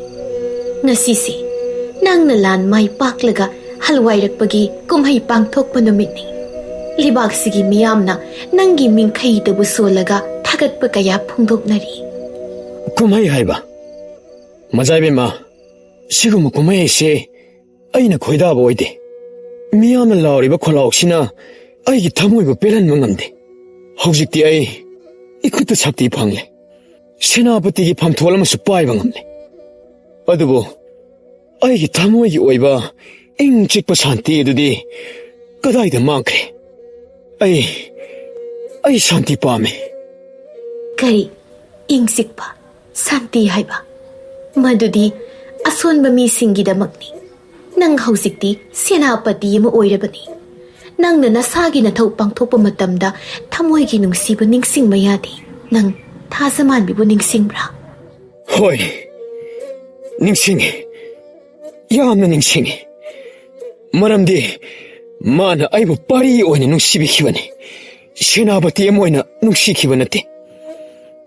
ꯉꯁꯤꯁꯦ ꯅꯪꯅ ꯂꯥꯟ ꯃꯥꯏ ꯄꯥꯛꯂꯒ ꯍꯜꯋꯥꯏꯔꯛꯄꯒꯤ ꯀꯨꯝꯍꯩ ꯄꯥꯡꯊꯣꯛꯄ ꯅꯨꯃꯤꯠꯅꯤ꯫ ꯂꯩꯕꯥꯛꯁꯤꯒꯤ ꯃꯤꯌꯥꯝꯅ ꯅꯪꯒꯤ ꯃꯤꯡꯈꯩꯗꯕꯨ ꯁꯣꯜꯂꯒ ꯊꯥꯒꯠꯄ ꯀꯌꯥ ꯐꯣꯡꯗꯣꯛꯅꯔꯤ꯫ ꯀꯨꯝꯍꯩ ꯍꯥꯏꯕ? ꯃꯖꯥꯏꯕꯦꯝꯃ, ꯁꯤꯒꯨꯝꯕ ꯀꯨꯝꯍꯩ ꯑꯁꯤ ꯑꯩꯅ ꯈꯣꯏꯗꯥꯕ ꯑꯣꯏꯗꯦ꯫ ꯃꯤꯌꯥꯝꯅ ꯂꯥꯎꯔꯤꯕ ꯈꯣꯜꯂꯥꯎꯁꯤꯅ ꯑꯩꯒꯤ ꯊꯃꯣꯏꯕꯨ ꯄꯦꯜꯍꯟꯕ ꯉꯝꯗꯦ꯫ ꯍꯧꯖꯤꯛꯇꯤ ꯑꯩ ꯏꯈꯨꯠꯇ ꯁꯛꯇꯤ ꯐꯪꯂꯦ꯫ ꯁꯦꯅꯥꯄꯇꯤꯒꯤ ꯐꯝꯊꯣꯜ ꯑꯃꯁꯨ ꯄꯥꯏꯕ ꯉꯝꯂꯦ꯫ ꯑꯗꯨꯕꯨ ꯑꯩꯒꯤ ꯊꯃꯣꯏꯒꯤ ꯑꯣꯏꯕ ꯏꯪ ꯆꯤꯛꯄ ꯁꯥꯟꯇꯤ ꯑꯗꯨꯗꯤ ꯀꯗꯥꯏꯗ ꯃꯥꯡꯈ꯭ꯔꯦ? ꯑꯩ, ꯑꯩ ꯁꯥꯟꯇꯤ ꯄꯥꯝꯃꯤ꯫ ꯀꯔꯤ? ꯏꯪ ꯆꯤꯛꯄ ꯁꯥꯟꯇꯤ ꯍꯥꯏꯕ? ꯃꯗꯨꯗꯤ ꯑꯁꯣꯟꯕ ꯃꯤꯁꯤꯡꯒꯤꯗꯃꯛꯅꯤ꯫ ꯅꯪ ꯍꯧꯖꯤꯛꯇꯤ ꯁꯦꯅꯥꯄꯇꯤ ꯑꯃ ꯑꯣꯏꯔꯕꯅꯤ꯫ ꯅꯪꯅ ꯅꯁꯥꯒꯤ ꯅꯊꯧ ꯄꯥꯡꯊꯣꯛꯄ ꯃꯇꯝꯗ ꯊꯃꯣꯏꯒꯤ ꯅꯨꯡꯁꯤꯕ ꯅꯤꯡꯁꯤꯡꯕ ꯌꯥꯗꯦ꯫ ꯅꯪ ꯊꯥꯖꯃꯥꯟꯕꯤꯕꯨ ꯅꯤꯡꯁꯤꯡꯕ꯭ꯔꯥ? ꯍꯣꯏ, ꯅꯤꯡꯁꯤꯡꯉꯤ꯫ ꯌꯥꯝꯅ ꯅꯤꯡꯁꯤꯡꯉꯤ꯫ ꯃꯔꯝꯗꯤ ꯃꯥꯅ ꯑꯩꯕꯨ ꯄꯥꯔꯤ ꯑꯣꯏꯅ ꯅꯨꯡꯁꯤꯕꯤꯈꯤꯕꯅꯤ, ꯁꯦꯅꯥꯄꯇꯤ ꯑꯃ ꯑꯣꯏꯅ ꯅꯨꯡꯁꯤꯈꯤꯕ ꯅꯠꯇꯦ꯫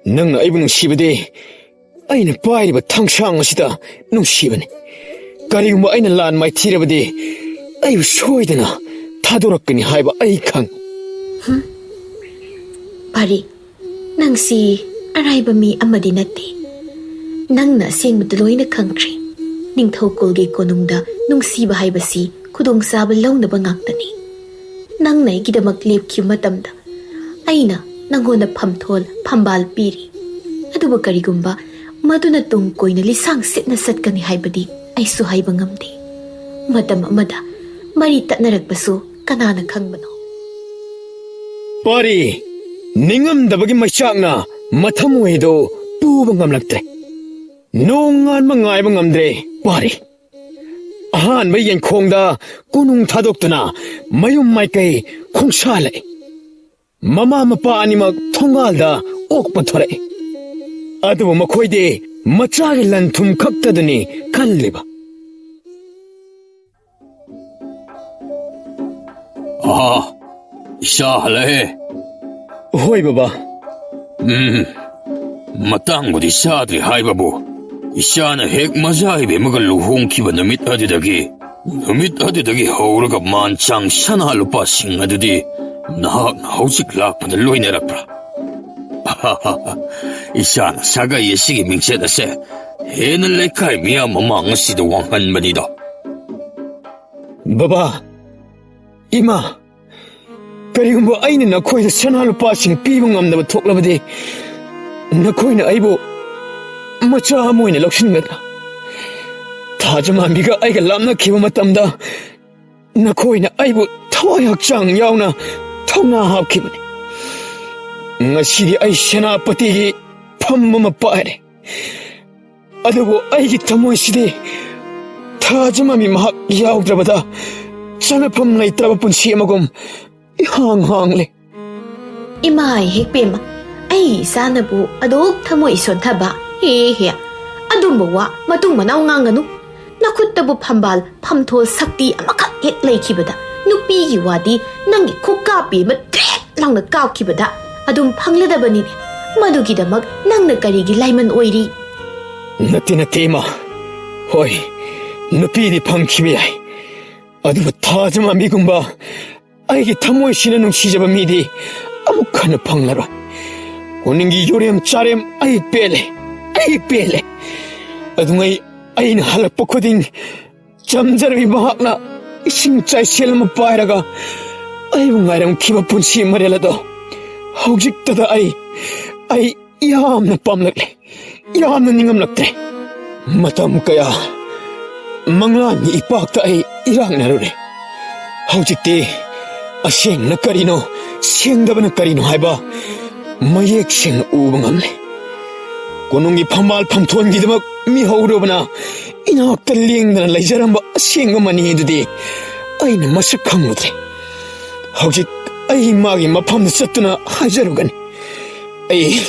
ꯅꯪꯅ ꯑꯩꯕꯨ ꯅꯨꯡꯁꯤꯕꯗꯤ ꯑꯩꯅ ꯄꯥꯏꯔꯤꯕ ꯊꯥꯡꯁꯥꯡ ꯑꯁꯤꯗ ꯅꯨꯡꯁꯤꯕꯅꯤ꯫ ꯀꯔꯤꯒꯨꯝꯕ ꯑꯩꯅ ꯂꯥꯟ ꯃꯥꯏꯊꯤꯔꯕꯗꯤ ꯑꯩꯕꯨ ꯁꯣꯏꯗꯅ ꯊꯥꯗꯣꯔꯛꯀꯅꯤ ꯍꯥꯏꯕ ꯑꯩ ꯈꯪ꯫ ꯄꯥꯔꯤ, ꯅꯪꯁꯤ ꯑꯔꯥꯏꯕ ꯃꯤ ꯑꯃꯗꯤ ꯅꯠꯇꯦ꯫ ꯅꯪꯅ ꯑꯁꯦꯡꯕꯗꯨ ꯂꯣꯏꯅ ꯈꯪꯈ꯭ꯔꯦ꯫ ꯅꯤꯡꯊꯧ ꯀꯨꯜꯒꯤ ꯀꯣꯅꯨꯡꯗ ꯅꯨꯡꯁꯤꯕ ꯍꯥꯏꯕꯁꯤ ꯈꯨꯗꯣꯡꯆꯥꯕ ꯂꯧꯅꯕ ꯉꯥꯛꯇꯅꯤ꯫ ꯅꯪꯅ ꯑꯩꯒꯤꯗꯃꯛ ꯂꯦꯞꯈꯤꯕ ꯃꯇꯝꯗ ꯑꯩꯅ ꯅꯪꯉꯣꯟꯗ ꯐꯝꯊꯣꯜ ꯐꯝꯕꯥꯜ ꯄꯤꯔꯤ꯫ ꯑꯗꯨꯕꯨ ꯀꯔꯤꯒꯨꯝꯕ ꯃꯗꯨꯅ ꯇꯨꯡ ꯀꯣꯏꯅ ꯂꯤꯁꯥꯡ ꯁꯤꯠꯅ ꯆꯠꯀꯅꯤ ꯍꯥꯏꯕꯗꯤ ꯑꯩꯁꯨ ꯍꯥꯏꯕ ꯉꯝꯗꯦ꯫ ꯃꯇꯝ ꯑꯃꯗ ꯃꯔꯤ ꯇꯠꯅꯔꯛꯄꯁꯨ ꯀꯅꯥꯅ ꯈꯪꯕꯅꯣ? ꯄꯥꯔꯤ, ꯅꯤꯡꯉꯝꯗꯕꯒꯤ ꯃꯩꯆꯥꯛꯅ ꯃꯊꯃꯣꯏꯗꯣ ꯄꯨꯕ ꯉꯝꯂꯛꯇ꯭ꯔꯦ꯫ ꯅꯣꯡꯉꯥꯟꯕ ꯉꯥꯏꯕ ꯉꯝꯗ꯭ꯔꯦ ꯄꯥꯔꯤ꯫ ꯑꯍꯥꯟꯕ ꯌꯦꯟꯈꯣꯡꯗ ꯀꯣꯅꯨꯡ ꯊꯥꯗꯣꯛꯇꯨꯅ ꯃꯌꯨꯝ ꯃꯥꯏꯀꯩ ꯈꯣꯡꯁꯥꯜꯂꯛꯏ꯫ ꯃꯃꯥ ꯃꯄꯥ ꯑꯅꯤꯃꯛ ꯊꯣꯡꯒꯥꯜꯗ ꯑꯣꯛꯄ ꯊꯣꯔꯛꯏ꯫ ꯑꯗꯨꯕꯨ ꯃꯈꯣꯏꯗꯤ ꯃꯆꯥꯒꯤ ꯂꯟ ꯊꯨꯝ ꯈꯛꯇꯗꯅꯤ ꯈꯜꯂꯤꯕ꯫ ꯑꯥ, ꯏꯆꯥ ꯍꯜꯂꯛꯑꯦ꯫ ꯍꯣꯏ ꯕꯕꯥ꯫ ꯎꯝ, ꯃꯇꯥꯡꯕꯨꯗꯤ ꯆꯥꯗ꯭ꯔꯤ ꯍꯥꯏꯕꯕꯨ, ꯏꯆꯥꯅ ꯍꯦꯛ ꯃꯆꯥ ꯏꯕꯦꯝꯃꯒ ꯂꯨꯍꯣꯡꯈꯤꯕ ꯅꯨꯃꯤꯠ ꯑꯗꯨꯗꯒꯤ, ꯅꯨꯃꯤꯠ ꯑꯗꯨꯗꯒꯤ ꯍꯧꯔꯒ ꯃꯥꯟ ꯆꯥꯡ ꯁꯅꯥ ꯂꯨꯄꯥꯁꯤꯡ ꯑꯗꯨꯗꯤ ꯅꯍꯥꯛꯅ ꯍꯧꯖꯤꯛ ꯂꯥꯛꯄꯗ ꯂꯣꯏꯅꯔꯛꯄ꯭ꯔꯥ? ꯏꯆꯥꯅ ꯁꯥꯒꯩ ꯑꯁꯤꯒꯤ ꯃꯤꯡꯆꯠ ꯑꯁꯦ ꯍꯦꯟꯅ ꯂꯩꯀꯥꯏ ꯃꯤꯌꯥꯝ ꯃꯃꯥꯡ ꯑꯁꯤꯗ ꯋꯥꯡꯍꯟꯕꯅꯤꯗꯣ꯫ ꯕꯕꯥ, ꯏꯃꯥ, ꯀꯔꯤꯒꯨꯝꯕ ꯑꯩꯅ ꯅꯈꯣꯏꯗ ꯁꯅꯥ ꯂꯨꯄꯥꯁꯤꯡ ꯄꯤꯕ ꯉꯝꯗꯕ ꯊꯣꯛꯂꯕꯗꯤ, ꯅꯈꯣꯏꯅ ꯑꯩꯕꯨ ꯃꯆꯥ ꯑꯃ ꯑꯣꯏꯅ ꯂꯧꯁꯤꯟꯒꯗ꯭ꯔꯥ? ꯊꯥꯖꯃꯥꯟꯕꯤꯒ ꯑꯩꯒ ꯂꯥꯞꯅꯈꯤꯕ ꯃꯇꯝꯗ ꯅꯈꯣꯏꯅ ꯑꯩꯕꯨ ꯊꯋꯥꯏ ꯍꯛꯆꯥꯡ ꯌꯥꯎꯅ ꯊꯧꯅꯥ ꯍꯥꯞꯈꯤꯕꯅꯤ꯫ ꯉꯁꯤꯗꯤ ꯑꯩ ꯁꯦꯅꯥꯄꯇꯤꯒꯤ ꯐꯝ ꯑꯃ ꯄꯥꯏꯔꯦ꯫ ꯑꯗꯨꯕꯨ ꯑꯩꯒꯤ ꯊꯃꯣꯏꯁꯤꯗꯤ ꯊꯥꯖꯃꯥꯟꯕꯤ ꯃꯍꯥꯛ ꯌꯥꯎꯗ꯭ꯔꯕꯗ ꯆꯥꯅꯐꯝ ꯂꯩꯇ꯭ꯔꯕ ꯄꯨꯟꯁꯤ ꯑꯃꯒꯨꯝ ꯏꯍꯥꯡ ꯍꯥꯡꯂꯦ꯫ ꯏꯃꯥꯏ ꯍꯦꯛ ꯄꯦꯝꯃ, ꯑꯩ ꯏꯆꯥꯅꯕꯨ ꯑꯗꯨꯛ ꯊꯃꯣꯏ ꯁꯣꯟꯊꯕ? ꯍꯦ ꯍꯦ, ꯑꯗꯨꯝꯕ ꯋꯥ ꯃꯇꯨꯡ ꯃꯅꯥꯎ ꯉꯥꯡꯒꯅꯨ꯫ ꯅꯈꯨꯠꯇꯕꯨ ꯐꯝꯕꯥꯜ ꯐꯝꯊꯣꯜ ꯁꯛꯇꯤ ꯑꯃꯈꯛ ꯍꯦꯛ ꯂꯩꯈꯤꯕꯗ, ꯅꯨꯄꯤꯒꯤ ꯋꯥꯗꯤ ꯅꯪꯒꯤ ꯈꯨꯀꯥꯞꯄꯤ ꯑꯃ ꯇ꯭ꯔꯦꯛ ꯂꯥꯎꯅ ꯀꯥꯞꯈꯤꯕꯗ ꯑꯗꯨꯝ ꯐꯪꯂꯗꯕꯅꯤꯅꯦ꯫ ꯃꯗꯨꯒꯤꯗꯃꯛ ꯅꯪꯅ ꯀꯔꯤꯒꯤ ꯂꯥꯏꯃꯟ ꯑꯣꯏꯔꯤ? ꯅꯠꯇꯦ, ꯅꯠꯇꯦ, ꯏꯃꯥ꯫ ꯍꯣꯏ, ꯅꯨꯄꯤꯗꯤ ꯐꯪꯈꯤꯕ ꯌꯥꯏ, ꯑꯗꯨꯕꯨ ꯊꯥꯖ ꯃꯥꯟꯕꯤꯒꯨꯝꯕ ꯑꯩꯒꯤ ꯊꯃꯣꯏꯁꯤꯅ ꯅꯨꯡꯁꯤꯖꯕ ꯃꯤꯗꯤ ꯑꯃꯨꯛ ꯍꯟꯅ ꯐꯪꯂꯔꯣꯏ꯫ ꯀꯣꯅꯨꯡꯒꯤ ꯌꯨꯔꯦꯝ ꯆꯥꯔꯦꯝ ꯑꯩ ꯄꯦꯜꯂꯦ, ꯑꯩ ꯄꯦꯜꯂꯦ꯫ ꯑꯗꯨꯉꯩ ꯑꯩꯅ ꯍꯜꯂꯛꯄ ꯈꯨꯗꯤꯡ ꯆꯝꯖꯔꯕꯤ ꯃꯍꯥꯛꯅ ꯏꯁꯤꯡ ꯆꯥꯏꯁꯦꯜ ꯑꯃ ꯄꯥꯏꯔꯒ ꯑꯩꯕꯨ ꯉꯥꯏꯔꯝꯈꯤꯕ ꯄꯨꯟꯁꯤ ꯃꯔꯦꯜ ꯑꯗꯣ ꯍꯧꯖꯤꯛꯇꯗ ꯑꯩ, ꯑꯩ ꯌꯥꯝꯅ ꯄꯥꯝꯂꯛꯂꯦ, ꯌꯥꯝꯅ ꯅꯤꯡꯉꯝꯂꯛꯇ꯭ꯔꯦ꯫ ꯃꯇꯝ ꯀꯌꯥ ꯃꯪꯂꯥꯟꯒꯤ ꯏꯄꯥꯛꯇ ꯑꯩ ꯏꯔꯥꯛꯅꯔꯨꯔꯦ꯫ ꯍꯧꯖꯤꯛꯇꯤ ꯑꯁꯦꯡꯕꯅ ꯀꯔꯤꯅꯣ, ꯁꯦꯡꯗꯕꯅ ꯀꯔꯤꯅꯣ ꯍꯥꯏꯕ ꯃꯌꯦꯛ ꯁꯦꯡꯅ ꯎꯕ ꯉꯝꯂꯦ꯫ ꯀꯣꯅꯨꯡꯒꯤ ꯐꯝꯕꯥꯜ ꯐꯝꯊꯣꯟꯒꯤꯗꯃꯛ ꯃꯤꯍꯧꯔꯕꯅ ꯏꯅꯥꯛꯇ ꯂꯦꯡꯗꯅ ꯂꯩꯖꯔꯝꯕ ꯑꯁꯦꯡꯕ ꯃꯅꯤ ꯑꯗꯨꯗꯤ ꯑꯩꯅ ꯃꯁꯛ ꯈꯪꯂꯨꯗ꯭ꯔꯦ꯫ ꯍꯧꯖꯤꯛ ꯑꯩ ꯃꯥꯒꯤ ꯃꯐꯝꯗ ꯆꯠꯇꯨꯅ ꯍꯥꯏꯖꯔꯨꯒꯅꯤ꯫ ꯑꯩ,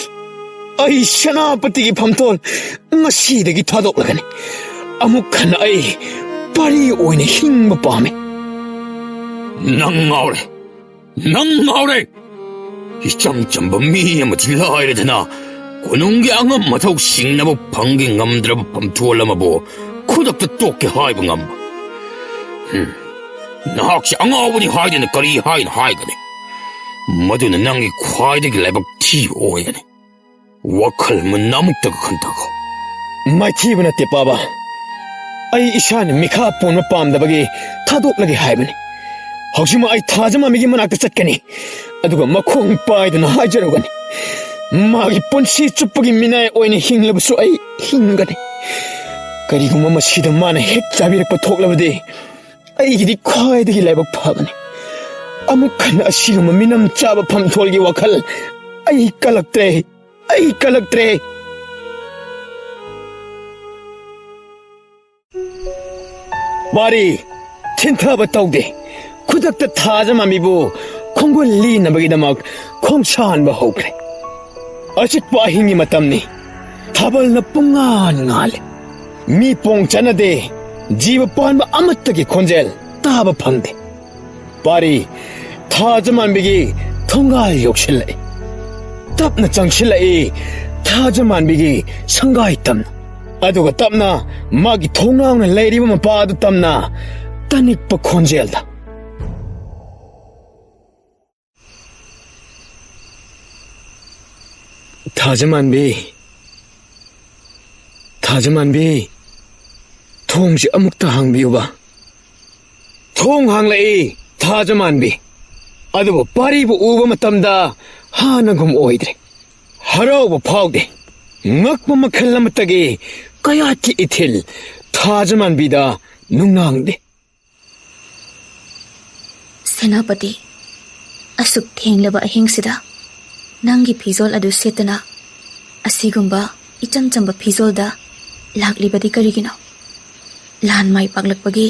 ꯑꯩ ꯁꯦꯅꯥꯄꯇꯤꯒꯤ ꯐꯝꯊꯣꯟ ꯉꯁꯤꯗꯒꯤ ꯊꯥꯗꯣꯛꯂꯒꯅꯤ꯫ ꯑꯃꯨꯛ ꯍꯟꯅ ꯑꯩ ꯄꯥꯔꯤ ꯑꯣꯏꯅ ꯍꯤꯡꯕ ꯄꯥꯝꯃꯤ꯫ ꯅꯪ ꯉꯥꯎꯔꯦ, ꯅꯪ ꯉꯥꯎꯔꯦ꯫ ꯏꯆꯝ ꯆꯝꯕ ꯃꯤ ꯑꯃꯗꯤ ꯂꯥꯏꯔꯗꯅ ꯀꯣꯅꯨꯡꯒꯤ ꯑꯉꯝ ꯑꯊꯧ ꯁꯤꯡꯅꯕ ꯐꯪꯒꯦ ꯉꯝꯗ꯭ꯔꯕ ꯐꯝꯊꯣꯜ ꯑꯃꯕꯨ ꯈꯨꯗꯛꯇ ꯇꯣꯛꯀꯦ ꯍꯥꯏꯕ ꯉꯝꯕ꯫ ꯍꯨꯝ, ꯅꯍꯥꯛꯁꯦ ꯑꯉꯥꯎꯕꯅꯤ ꯍꯥꯏꯗꯅ ꯀꯔꯤ ꯍꯥꯏꯅ ꯍꯥꯏꯒꯅꯤ? ꯃꯗꯨꯅ ꯅꯪꯒꯤ ꯈ꯭ꯋꯥꯏꯗꯒꯤ ꯂꯥꯏꯕꯛ ꯊꯤꯕ ꯑꯣꯏꯒꯅꯤ꯫ ꯋꯥꯈꯜ ꯃꯨꯟꯅ ꯑꯃꯨꯛꯇꯒ ꯈꯟꯊꯈꯣ꯫ ꯃꯥꯏꯊꯤꯕ ꯅꯠꯇꯦ, ꯄꯥꯕ꯫ ꯑꯩ ꯏꯁꯥꯅ ꯃꯤꯈꯥ ꯄꯣꯟꯕ ꯄꯥꯝꯗꯕꯒꯤ ꯊꯥꯗꯣꯛꯂꯒꯦ ꯍꯥꯏꯕꯅꯤ꯫ ꯍꯧꯖꯤꯛꯃꯛ ꯑꯩ ꯊꯥꯖ ꯃꯥꯟꯕꯤꯒꯤ ꯃꯅꯥꯛꯇ ꯆꯠꯀꯅꯤ, ꯑꯗꯨꯒ ꯃꯈꯣꯡ ꯄꯥꯏꯗꯨꯅ ꯍꯥꯏꯖꯔꯨꯒꯅꯤ꯫ ꯃꯥꯒꯤ ꯄꯨꯟꯁꯤ ꯆꯨꯞꯄꯒꯤ ꯃꯤꯅꯥꯏ ꯑꯣꯏꯅ ꯍꯤꯡꯂꯕꯁꯨ ꯑꯩ ꯍꯤꯡꯒꯅꯤ꯫ ꯀꯔꯤꯒꯨꯝꯕ ꯃꯁꯤꯗ ꯃꯥꯅ ꯍꯦꯛ ꯆꯥꯕꯤꯔꯛꯄ ꯊꯣꯛꯂꯕꯗꯤ ꯑꯩꯒꯤꯗꯤ ꯈ꯭ꯋꯥꯏꯗꯒꯤ ꯂꯥꯏꯕꯛ ꯐꯕꯅꯤ꯫ ꯑꯃꯨꯛ ꯍꯟꯅ ꯑꯁꯤꯒꯨꯝꯕ ꯃꯤꯅꯝ ꯆꯥꯕ ꯐꯝꯊꯣꯜꯒꯤ ꯋꯥꯈꯜ ꯑꯩ ꯀꯜꯂꯛꯇ꯭ꯔꯦ, ꯑꯩ ꯀꯜꯂꯛꯇ꯭ꯔꯦ꯫ ꯋꯥꯔꯤ ꯊꯤꯟꯊꯕ ꯇꯧꯗꯦ꯫ ꯈꯨꯗꯛꯇ ꯊꯥꯖ ꯃꯥꯟꯕꯤꯕꯨ ꯈꯣꯡꯒꯨꯜ ꯂꯤꯅꯕꯒꯤꯗꯃꯛ ꯈꯣꯡꯁꯥꯟꯕ ꯍꯧꯈ꯭ꯔꯦ꯫ ꯑꯆꯤꯛꯄ ꯑꯍꯤꯡꯒꯤ ꯃꯇꯝꯅꯤ꯫ ꯊꯥꯕꯜꯅ ꯄꯨꯡꯉꯥꯟ ꯉꯥꯜꯂꯤ꯫ ꯃꯤ ꯄꯣꯡ ꯆꯠꯅꯗꯦ꯫ ꯖꯤꯕ ꯄꯥꯟꯕ ꯑꯃꯠꯇꯒꯤ ꯈꯣꯟꯖꯦꯜ ꯇꯥꯕ ꯐꯪꯗꯦ꯫ ꯄꯥꯔꯤ ꯊꯥꯖ ꯃꯥꯟꯕꯤꯒꯤ ꯊꯣꯡꯒꯥꯜ ꯌꯧꯁꯤꯜꯂꯛꯏ꯫ ꯇꯞꯅ ꯆꯪꯁꯤꯜꯂꯛꯏ꯫ ꯊꯥꯖꯃꯥꯟꯕꯤꯒꯤ ꯁꯪꯒꯥꯏ ꯇꯝꯅ, ꯑꯗꯨꯒ ꯇꯞꯅ ꯃꯥꯒꯤ ꯊꯣꯡꯅꯥꯎꯅ ꯂꯩꯔꯤꯕ ꯃꯄꯥ ꯑꯗꯨ ꯇꯝꯅ ꯇꯅꯤꯛꯄ ꯈꯣꯟꯖꯦꯜꯗ꯫ ꯊꯥꯖꯃꯥꯟꯕꯤ, ꯊꯥꯖꯃꯥꯟꯕꯤ, ꯊꯣꯡꯁꯤ ꯑꯃꯨꯛꯇ ꯍꯥꯡꯕꯤꯌꯨꯕ꯫ ꯊꯣꯡ ꯍꯥꯡꯂꯛꯏ ꯊꯥꯖꯃꯥꯟꯕꯤ꯫ ꯑꯗꯨꯕꯨ ꯄꯥꯔꯤꯕꯨ ꯎꯕ ꯃꯇꯝꯗ ꯍꯥꯟꯅꯒꯨꯝ ꯑꯣꯏꯗ꯭ꯔꯦ꯫ ꯍꯔꯥꯎꯕ ꯐꯥꯎꯗꯦ꯫ ꯉꯛꯄ ꯃꯈꯜ ꯑꯃꯠꯇꯒꯤ ꯀꯌꯥꯠꯀꯤ ꯏꯊꯤꯜ ꯊꯥꯖꯃꯥꯟꯕꯤꯗ ꯅꯨꯡꯅꯥꯡꯗꯦ꯫ ꯁꯦꯅꯥꯄꯇꯤ, ꯑꯁꯨꯛ ꯊꯦꯡꯂꯕ ꯑꯍꯤꯡꯁꯤꯗ ꯅꯪꯒꯤ ꯐꯤꯖꯣꯜ ꯑꯗꯨ ꯁꯦꯠꯇꯅ ꯑꯁꯤꯒꯨꯝꯕ ꯏꯆꯝ ꯆꯝꯕ ꯐꯤꯖꯣꯜꯗ ꯂꯥꯛꯂꯤꯕꯗꯤ ꯀꯔꯤꯒꯤꯅꯣ? ꯂꯥꯟ ꯃꯥꯏ ꯄꯥꯛꯂꯛꯄꯒꯤ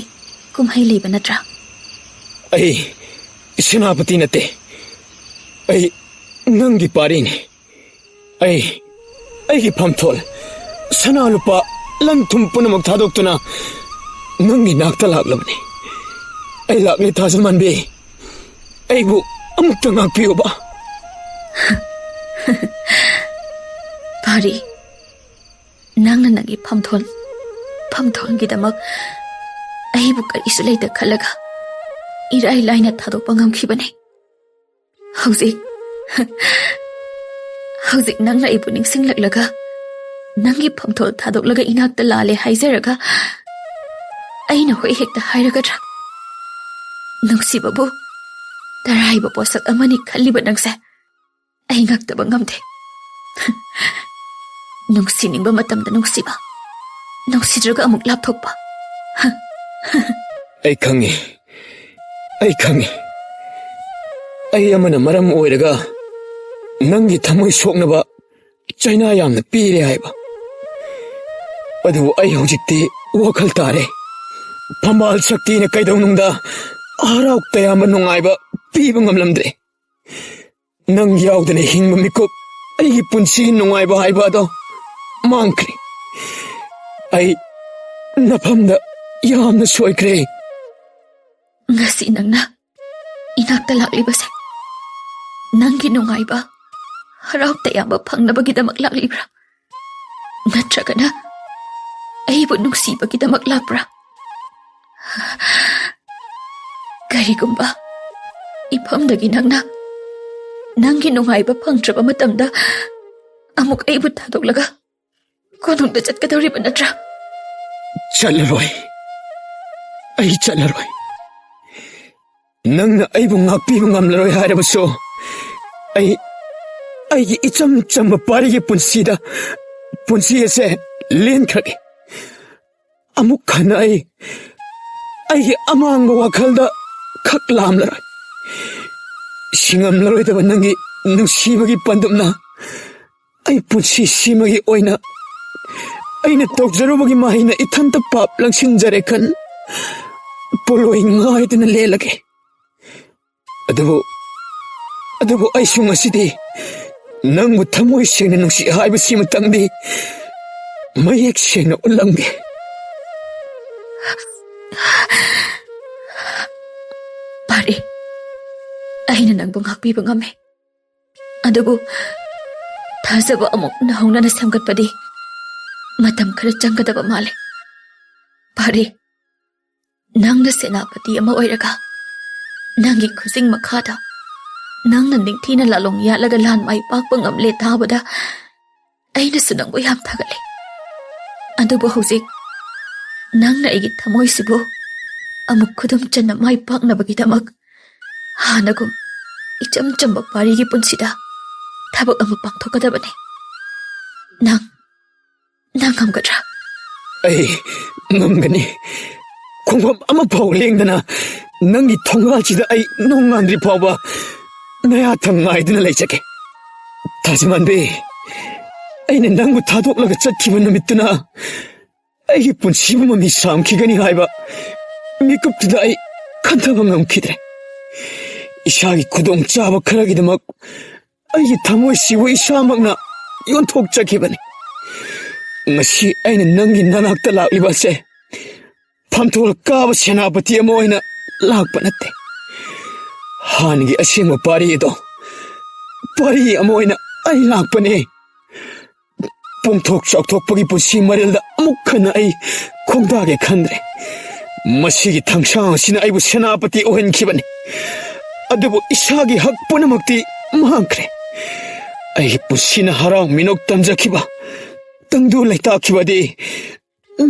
ꯀꯨꯝꯍꯩ ꯂꯩꯕ ꯅꯠꯇ꯭ꯔꯥ? ꯑꯩ ꯁꯦꯅꯥꯄꯇꯤ ꯅꯠꯇꯦ꯫ ꯑꯩ ꯅꯪꯒꯤ ꯄꯥꯔꯤꯅꯤ꯫ ꯑꯩ, ꯑꯩꯒꯤ ꯐꯝꯊꯣꯜ, ꯁꯅꯥ ꯂꯨꯄꯥ, ꯂꯟ ꯊꯨꯝ ꯄꯨꯝꯅꯃꯛ ꯊꯥꯗꯣꯛꯇꯨꯅ ꯅꯪꯒꯤ ꯅꯥꯛꯇ ꯂꯥꯛꯂꯕꯅꯤ꯫ ꯑꯩ ꯂꯥꯛꯂꯤ ꯊꯥꯖꯃꯥꯟꯕꯤ꯫ ꯑꯩꯕꯨ ꯑꯃꯨꯛꯇ ꯉꯥꯛꯄꯤꯌꯨꯕ꯫ ꯄꯥꯔꯤ, ꯅꯪꯅ ꯅꯪꯒꯤ ꯐꯝꯊꯣꯜ, ꯐꯝꯊꯣꯜꯒꯤꯗꯃꯛ ꯑꯩꯕꯨ ꯀꯔꯤꯁꯨ ꯂꯩꯇ ꯈꯜꯂꯒ ꯏꯔꯥꯏ ꯂꯥꯏꯅ ꯊꯥꯗꯣꯛꯄ ꯉꯝꯈꯤꯕꯅꯤ꯫ ꯍꯧꯖꯤꯛ, ꯍꯧꯖꯤꯛ ꯅꯪꯅ ꯑꯩꯕꯨ ꯅꯤꯡꯁꯤꯡꯂꯛꯂꯒ, ꯅꯪꯒꯤ ꯐꯝꯊꯣꯜ ꯊꯥꯗꯣꯛꯂꯒ ꯏꯅꯥꯛꯇ ꯂꯥꯜꯂꯦ ꯍꯥꯏꯖꯔꯒ, ꯑꯩꯅ ꯍꯣꯏ ꯍꯦꯛꯇ ꯍꯥꯏꯔꯒꯗ꯭ꯔꯥ? ꯅꯨꯡꯁꯤꯕꯕꯨ ꯇꯔꯥꯏꯕ ꯄꯣꯠꯁꯛ ꯑꯃꯅꯤ ꯈꯜꯂꯤꯕ ꯅꯪꯁꯦ ꯑꯩ ꯉꯛꯇꯕ ꯉꯝꯗꯦ꯫ ꯅꯨꯡꯁꯤꯅꯤꯡꯕ ꯃꯇꯝꯗ ꯅꯨꯡꯁꯤꯕ, ꯅꯨꯡꯁꯤꯗ꯭ꯔꯒ ꯑꯃꯨꯛ ꯂꯥꯞꯊꯣꯛꯄ꯫ ꯑꯩ ꯈꯪꯉꯤ, ꯑꯩ ꯈꯪꯉꯤ꯫ ꯑꯩ ꯑꯃꯅ ꯃꯔꯝ ꯑꯣꯏꯔꯒ ꯅꯪꯒꯤ ꯊꯃꯣꯏ ꯁꯣꯛꯅꯕ ꯆꯩꯅꯥ ꯌꯥꯝꯅ ꯄꯤꯔꯦ ꯍꯥꯏꯕ꯫ ꯑꯗꯨꯕꯨ ꯑꯩ ꯍꯧꯖꯤꯛꯇꯤ ꯋꯥꯈꯜ ꯇꯥꯔꯦ꯫ ꯐꯝꯕꯥꯜ ꯁꯛꯇꯤꯅ ꯀꯩꯗꯧꯅꯨꯡꯗ ꯍꯔꯥꯎ ꯇꯌꯥꯝꯕ ꯅꯨꯡꯉꯥꯏꯕ ꯄꯤꯕ ꯉꯝꯂꯝꯗ꯭ꯔꯦ꯫ ꯅꯪ ꯌꯥꯎꯗꯅ ꯍꯤꯡꯕ ꯃꯤꯀꯨꯞ, ꯑꯩꯒꯤ ꯄꯨꯟꯁꯤꯒꯤ ꯅꯨꯡꯉꯥꯏꯕ ꯍꯥꯏꯕ ꯑꯗꯣ ꯃꯥꯡꯈ꯭ꯔꯦ꯫ ꯑꯩ ꯅꯐꯝꯗ ꯌꯥꯝꯅ ꯁꯣꯏꯈ꯭ꯔꯦ꯫ ꯉꯁꯤ ꯅꯪꯅ ꯏꯅꯥꯛꯇ ꯂꯥꯛꯂꯤꯕꯁꯦ ꯅꯪꯒꯤ ꯅꯨꯡꯉꯥꯏꯕ ꯍꯔꯥꯎ ꯇꯌꯥꯝꯕ ꯐꯪꯅꯕꯒꯤꯗꯃꯛ ꯂꯥꯛꯂꯤꯕ꯭ꯔꯥ? ꯅꯠꯇ꯭ꯔꯒꯅ ꯑꯩꯕꯨ ꯅꯨꯡꯁꯤꯕꯒꯤꯗꯃꯛ ꯂꯥꯛꯄ꯭ꯔꯥ? ꯀꯔꯤꯒꯨꯝꯕ ꯏꯐꯝꯗꯒꯤ ꯅꯪꯅ ꯅꯪꯒꯤ ꯅꯨꯡꯉꯥꯏꯕ ꯐꯪꯗ꯭ꯔꯕ ꯃꯇꯝꯗ ꯑꯃꯨꯛ ꯑꯩꯕꯨ ꯊꯥꯗꯣꯛꯂꯒ ꯀꯣꯅꯨꯡꯗ ꯆꯠꯀꯗꯧꯔꯤꯕ ꯅꯠꯇ꯭ꯔꯥ? ꯆꯠꯂꯔꯣꯏ꯫ ꯑꯩ ꯆꯠꯂꯔꯣꯏ꯫ ꯅꯪꯅ ꯑꯩꯕꯨ ꯉꯥꯛꯄꯤꯕ ꯉꯝꯂꯔꯣꯏ ꯍꯥꯏꯔꯕꯁꯨ, ꯑꯩ, ꯑꯩꯒꯤ ꯏꯆꯝ ꯆꯝꯕ ꯄꯥꯔꯤꯒꯤ ꯄꯨꯟꯁꯤꯗ, ꯄꯨꯟꯁꯤ ꯑꯁꯦ ꯂꯦꯟꯈ꯭ꯔꯒꯦ꯫ ꯑꯃꯨꯛ ꯍꯟꯅ ꯑꯩ, ꯑꯩꯒꯤ ꯑꯃꯥꯡꯕ ꯋꯥꯈꯜꯗ ꯈꯛ ꯂꯥꯝꯂꯔꯣꯏ꯫ ꯁꯤꯡꯉꯝꯂꯔꯣꯏꯗꯕ ꯅꯪꯒꯤ ꯅꯨꯡꯁꯤꯕꯒꯤ ꯄꯟꯗꯨꯞꯅ ꯑꯩ ꯄꯨꯟꯁꯤꯁꯤꯃꯒꯤ ꯑꯣꯏꯅ ꯑꯩꯅ ꯇꯧꯖꯔꯨꯕꯒꯤ ꯃꯍꯩꯅ ꯏꯊꯟꯇ ꯄꯥꯞ ꯂꯪꯁꯤꯟꯖꯔꯦ ꯈꯟ ꯄꯣꯂꯣꯏ ꯉꯥꯏꯗꯨꯅ ꯂꯦꯜꯂꯒꯦ꯫ ꯑꯗꯨꯕꯨ, ꯑꯗꯨꯕꯨ ꯑꯩꯁꯨ ꯉꯁꯤꯗꯤ ꯅꯪꯕꯨ ꯊꯃꯣꯏ ꯁꯦꯡꯅ ꯅꯨꯡꯁꯤ ꯍꯥꯏꯕꯁꯤꯃꯇꯪꯗꯤ ꯃꯌꯦꯛ ꯁꯦꯡꯅ ꯎꯠꯂꯝꯒꯦ꯫ ꯄꯥꯔꯤ, ꯑꯩꯅ ꯅꯪꯕꯨ ꯉꯥꯛꯄꯤꯕ ꯉꯝꯃꯦ꯫ ꯑꯗꯨꯕꯨ ꯊꯥꯖꯕ ꯑꯃꯨꯛ ꯅꯧꯍꯧꯅꯅ ꯁꯦꯝꯒꯠꯄꯗꯤ ꯃꯇꯝ ꯈꯔ ꯆꯪꯒꯗꯕ ꯃꯥꯜꯂꯦ꯫ ꯄꯥꯔꯤ, ꯅꯪꯅ ꯁꯦꯅꯥꯄꯇꯤ ꯑꯃ ꯑꯣꯏꯔꯒ ꯅꯪꯒꯤ ꯈꯨꯖꯤꯡ ꯃꯈꯥꯗ ꯅꯪꯅ ꯅꯤꯡꯊꯤꯅ ꯂꯥꯂꯣꯡ ꯌꯥꯠꯂꯒ ꯂꯥꯟ ꯃꯥꯏ ꯄꯥꯛꯄ ꯉꯝꯂꯦ ꯇꯥꯕꯗ ꯑꯩꯅꯁꯨ ꯅꯪꯕꯨ ꯌꯥꯝ ꯊꯥꯒꯠꯂꯦ꯫ ꯑꯗꯨꯕꯨ ꯍꯧꯖꯤꯛ ꯅꯪꯅ ꯑꯩꯒꯤ ꯊꯃꯣꯏꯁꯤꯕꯨ ꯑꯃꯨꯛ ꯈꯨꯗꯨꯝ ꯆꯟꯅ ꯃꯥꯏ ꯄꯥꯛꯅꯕꯒꯤꯗꯃꯛ ꯍꯥꯟꯅꯒꯨꯝ ꯏꯆꯝ ꯆꯝꯕ ꯄꯥꯔꯤꯒꯤ ꯄꯨꯟꯁꯤꯗ ꯊꯕꯛ ꯑꯃ ꯄꯥꯡꯊꯣꯛꯀꯗꯕꯅꯤ꯫ ꯅꯪ, ꯅꯪ ꯉꯝꯒꯗ꯭ꯔꯥ? ꯑꯩ ꯉꯝꯒꯅꯤ꯫ ꯈꯣꯡꯐꯝ ꯑꯃꯐꯥꯎ ꯂꯦꯡꯗꯅ ꯅꯪꯒꯤ ꯊꯣꯡꯒꯥꯜꯁꯤꯗ ꯑꯩ ꯅꯣꯡꯉꯥꯟꯗ꯭ꯔꯤ ꯐꯥꯎꯕ ꯅꯌꯥꯊꯪ ꯉꯥꯏꯗꯨꯅ ꯂꯩꯖꯒꯦ꯫ ꯊꯥꯖꯃꯥꯟꯕꯤ, ꯑꯩꯅ ꯅꯪꯕꯨ ꯊꯥꯗꯣꯛꯂꯒ ꯆꯠꯈꯤꯕ ꯅꯨꯃꯤꯠꯇꯨꯅ ꯑꯩꯒꯤ ꯄꯨꯟꯁꯤꯕꯨ ꯃꯃꯤ ꯁꯥꯝꯈꯤꯒꯅꯤ ꯍꯥꯏꯕ ꯃꯤꯀꯨꯞꯇꯨꯗ ꯑꯩ ꯈꯟꯊꯕ ꯉꯝꯈꯤꯗ꯭ꯔꯦ꯫ ꯏꯁꯥꯒꯤ ꯈꯨꯗꯣꯡꯆꯥꯕ ꯈꯔꯒꯤꯗꯃꯛ ꯑꯩꯒꯤ ꯊꯃꯣꯏꯁꯤꯕꯨ ꯏꯁꯥꯃꯛꯅ ꯌꯣꯟꯊꯣꯛꯆꯈꯤꯕꯅꯤ꯫ ꯉꯁꯤ ꯑꯩꯅ ꯅꯪꯒꯤ ꯅꯅꯥꯛꯇ ꯂꯥꯛꯂꯤꯕ ꯑꯁꯦ ꯐꯝꯊꯣꯜ ꯀꯥꯕ ꯁꯦꯅꯥꯄꯇꯤ ꯑꯃ ꯑꯣꯏꯅ ꯂꯥꯛꯄ ꯅꯠꯇꯦ꯫ ꯍꯥꯟꯅꯒꯤ ꯑꯁꯦꯡꯕ ꯄꯥꯔꯤ ꯑꯗꯣ ꯄꯥꯔꯤ ꯑꯃ ꯑꯣꯏꯅ ꯑꯩ ꯂꯥꯛꯄꯅꯦ꯫ ꯄꯣꯝꯊꯣꯛ ꯆꯥꯎꯊꯣꯛꯄꯒꯤ ꯄꯨꯟꯁꯤ ꯃꯔꯦꯜꯗ ꯑꯃꯨꯛ ꯍꯟꯅ ꯑꯩ ꯈꯣꯡꯗꯥꯒꯦ ꯈꯟꯗ꯭ꯔꯦ꯫ ꯃꯁꯤꯒꯤ ꯊꯥꯡꯁꯥꯡ ꯑꯁꯤꯅ ꯑꯩꯕꯨ ꯁꯦꯅꯥꯄꯇꯤ ꯑꯣꯏꯍꯟꯈꯤꯕꯅꯤ, ꯑꯗꯨꯕꯨ ꯏꯁꯥꯒꯤ ꯍꯛ ꯄꯨꯝꯅꯃꯛꯇꯤ ꯃꯥꯡꯈ꯭ꯔꯦ꯫ ꯑꯩꯒꯤ ꯄꯨꯟꯁꯤꯅ ꯍꯔꯥꯎ ꯃꯤꯅꯣꯛ ꯇꯝꯖꯈꯤꯕ, ꯇꯪꯗꯨ ꯂꯩꯇꯥꯈꯤꯕꯗꯤ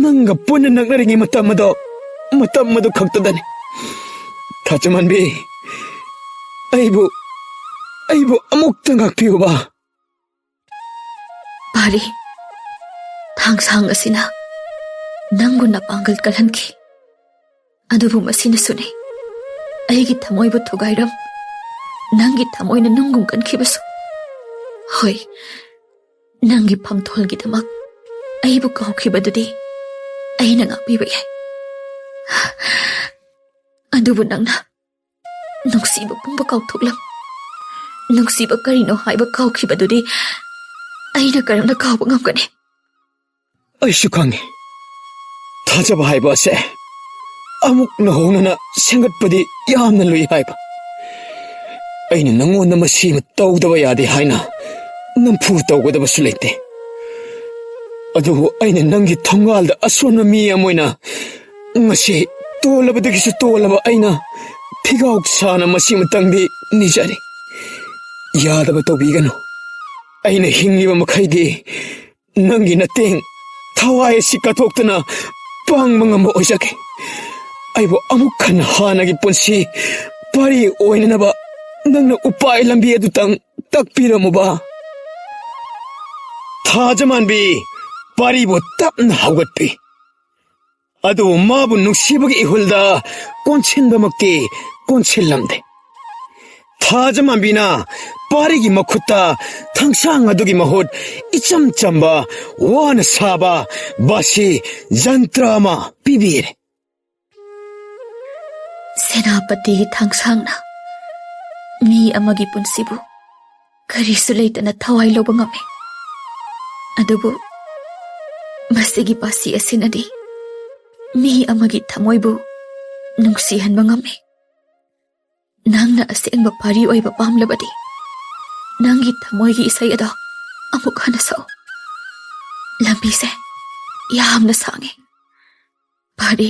ꯅꯪꯒ ꯄꯨꯟꯅ ꯅꯛꯅꯔꯤꯉꯩ ꯃꯇꯝ ꯑꯗꯣ, ꯃꯇꯝ ꯑꯗꯨ ꯈꯛꯇꯗꯅꯤ꯫ ꯊꯥꯖꯃꯥꯟꯕꯤ, ꯑꯩꯕꯨ, ꯑꯩꯕꯨ ꯑꯃꯨꯛꯇ ꯉꯥꯛꯄꯤꯌꯨꯕ꯫ ꯄꯥꯔꯤ, ꯊꯥꯡꯁꯥꯡ ꯑꯁꯤꯅ ꯅꯪꯕꯨ ꯅꯄꯥꯡꯒꯜ ꯀꯜꯍꯟꯈꯤ, ꯑꯗꯨꯕꯨ ꯃꯁꯤꯅꯁꯨꯅꯤ ꯑꯩꯒꯤ ꯊꯃꯣꯏꯕꯨ ꯊꯨꯒꯥꯏꯔꯝ, ꯅꯪꯒꯤ ꯊꯃꯣꯏꯅ ꯅꯨꯡꯒꯨꯝ ꯀꯟꯈꯤꯕꯁꯨ꯫ ꯍꯣꯏ, ꯅꯪꯒꯤ ꯐꯝꯊꯣꯜꯒꯤꯗꯃꯛ ꯑꯩꯕꯨ ꯀꯥꯎꯈꯤꯕꯗꯨꯗꯤ ꯑꯩꯅ ꯉꯥꯛꯄꯤꯕ ꯌꯥꯏ, ꯑꯗꯨꯕꯨ ꯅꯪꯅ ꯅꯨꯡꯁꯤꯕ ꯄꯨꯝꯕ ꯀꯥꯎꯊꯣꯛꯂꯝ꯫ ꯅꯨꯡꯁꯤꯕ ꯀꯔꯤꯅꯣ ꯍꯥꯏꯕ ꯀꯥꯎꯈꯤꯕꯗꯨꯗꯤ ꯑꯩꯅ ꯀꯔꯝꯅ ꯀꯥꯎꯕ ꯉꯝꯒꯅꯤ? ꯑꯩꯁꯨ ꯈꯪꯉꯤ, ꯊꯥꯖꯕ ꯍꯥꯏꯕ ꯑꯁꯦ ꯑꯃꯨꯛ ꯅꯧꯍꯧꯅꯅ ꯁꯦꯝꯒꯠꯄꯗꯤ ꯌꯥꯝꯅ ꯂꯨꯏ ꯍꯥꯏꯕ꯫ ꯑꯩꯅ ꯅꯪꯉꯣꯟꯗ ꯃꯁꯤꯃ ꯇꯧꯗꯕ ꯌꯥꯗꯦ ꯍꯥꯏꯅ ꯅꯝꯐꯨ ꯇꯧꯒꯗꯕꯁꯨ ꯂꯩꯇꯦ꯫ ꯑꯗꯨꯕꯨ ꯑꯩꯅ ꯅꯪꯒꯤ ꯊꯣꯡꯒꯥꯜꯗ ꯑꯁꯣꯟꯕ ꯃꯤ ꯑꯃ ꯑꯣꯏꯅ ꯉꯁꯤ ꯇꯣꯜꯂꯕꯗꯒꯤꯁꯨ ꯇꯣꯜꯂꯕ ꯑꯩꯅ ꯐꯤꯒꯥꯎ ꯁꯥꯅ ꯃꯁꯤꯃꯇꯪꯗꯤ ꯅꯤꯖꯔꯤ꯫ ꯌꯥꯗꯕ ꯇꯧꯕꯤꯒꯅꯨ꯫ ꯑꯩꯅ ꯍꯤꯡꯂꯤꯕ ꯃꯈꯩꯗꯤ ꯅꯪꯒꯤ ꯅꯇꯦꯡ, ꯊꯋꯥꯏ ꯑꯁꯤ ꯀꯠꯊꯣꯛꯇꯨꯅ ꯄꯥꯡꯕ ꯉꯝꯕ ꯑꯣꯏꯖꯒꯦ꯫ ꯑꯩꯕꯨ ꯑꯃꯨꯛ ꯍꯟꯅ ꯍꯥꯟꯅꯒꯤ ꯄꯨꯟꯁꯤ ꯄꯥꯔꯤ ꯑꯣꯏꯅꯅꯕ ꯅꯪꯅ ꯎꯄꯥꯏ ꯂꯝꯕꯤ ꯑꯗꯨꯇꯪ ꯇꯥꯛꯄꯤꯔꯝꯃꯨꯕ꯫ ꯊꯥꯖꯃꯥꯟꯕꯤ ꯄꯥꯔꯤꯕꯨ ꯇꯞꯅ ꯍꯧꯒꯠꯄꯤ꯫ ꯑꯗꯨꯕꯨ ꯃꯥꯕꯨ ꯅꯨꯡꯁꯤꯕꯒꯤ ꯏꯍꯨꯜꯗ ꯀꯣꯟꯁꯤꯟꯕꯃꯛꯇꯤ ꯀꯣꯟꯁꯤꯜꯂꯝꯗꯦ꯫ ꯊꯥꯖꯃꯥꯟꯕꯤꯅ ꯄꯥꯔꯤꯒꯤ ꯃꯈꯨꯠꯇ ꯊꯥꯡꯁꯥꯡ ꯑꯗꯨꯒꯤ ꯃꯍꯨꯠ ꯏꯆꯝ ꯆꯝꯕ, ꯋꯥꯅ ꯁꯥꯕ ꯕꯥꯁꯤ ꯖꯟꯇ꯭ꯔ ꯑꯃ ꯄꯤꯕꯤꯔꯦ꯫ ꯁꯦꯅꯥꯄꯇꯤꯒꯤ ꯊꯥꯡꯁꯥꯡꯅ ꯃꯤ ꯑꯃꯒꯤ ꯄꯨꯟꯁꯤꯕꯨ ꯀꯔꯤꯁꯨ ꯂꯩꯇꯅ ꯊꯋꯥꯏ ꯂꯧꯕ ꯉꯝꯃꯤ, ꯑꯗꯨꯕꯨ ꯃꯁꯤꯒꯤ ꯄꯥꯁꯤ ꯑꯁꯤꯅꯗꯤ ꯃꯤ ꯑꯃꯒꯤ ꯊꯃꯣꯏꯕꯨ ꯅꯨꯡꯁꯤꯍꯟꯕ ꯉꯝꯃꯤ꯫ ꯅꯪꯅ ꯑꯁꯦꯡꯕ ꯄꯥꯔꯤ ꯑꯣꯏꯕ ꯄꯥꯝꯂꯕꯗꯤ, ꯅꯪꯒꯤ ꯊꯃꯣꯏꯒꯤ ꯏꯁꯩ ꯑꯗꯣ ꯑꯃꯨꯛ ꯍꯟꯅ ꯁꯛꯎ꯫ ꯂꯝꯕꯤꯁꯦ ꯌꯥꯝꯅ ꯁꯥꯡꯉꯤ꯫ ꯐꯔꯦ,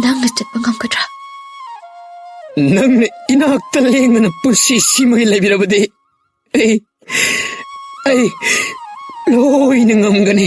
ꯅꯪꯅ ꯆꯠꯄ ꯉꯝꯒꯗ꯭ꯔꯥ? ꯅꯪꯅ ꯏꯅꯥꯛꯇ ꯂꯦꯡꯗꯅ ꯄꯨꯟꯁꯤ ꯁꯤꯃꯒꯤ ꯂꯩꯕꯤꯔꯕꯗꯤ ꯑꯩ, ꯑꯩ ꯂꯣꯏꯅ ꯉꯝꯒꯅꯤ꯫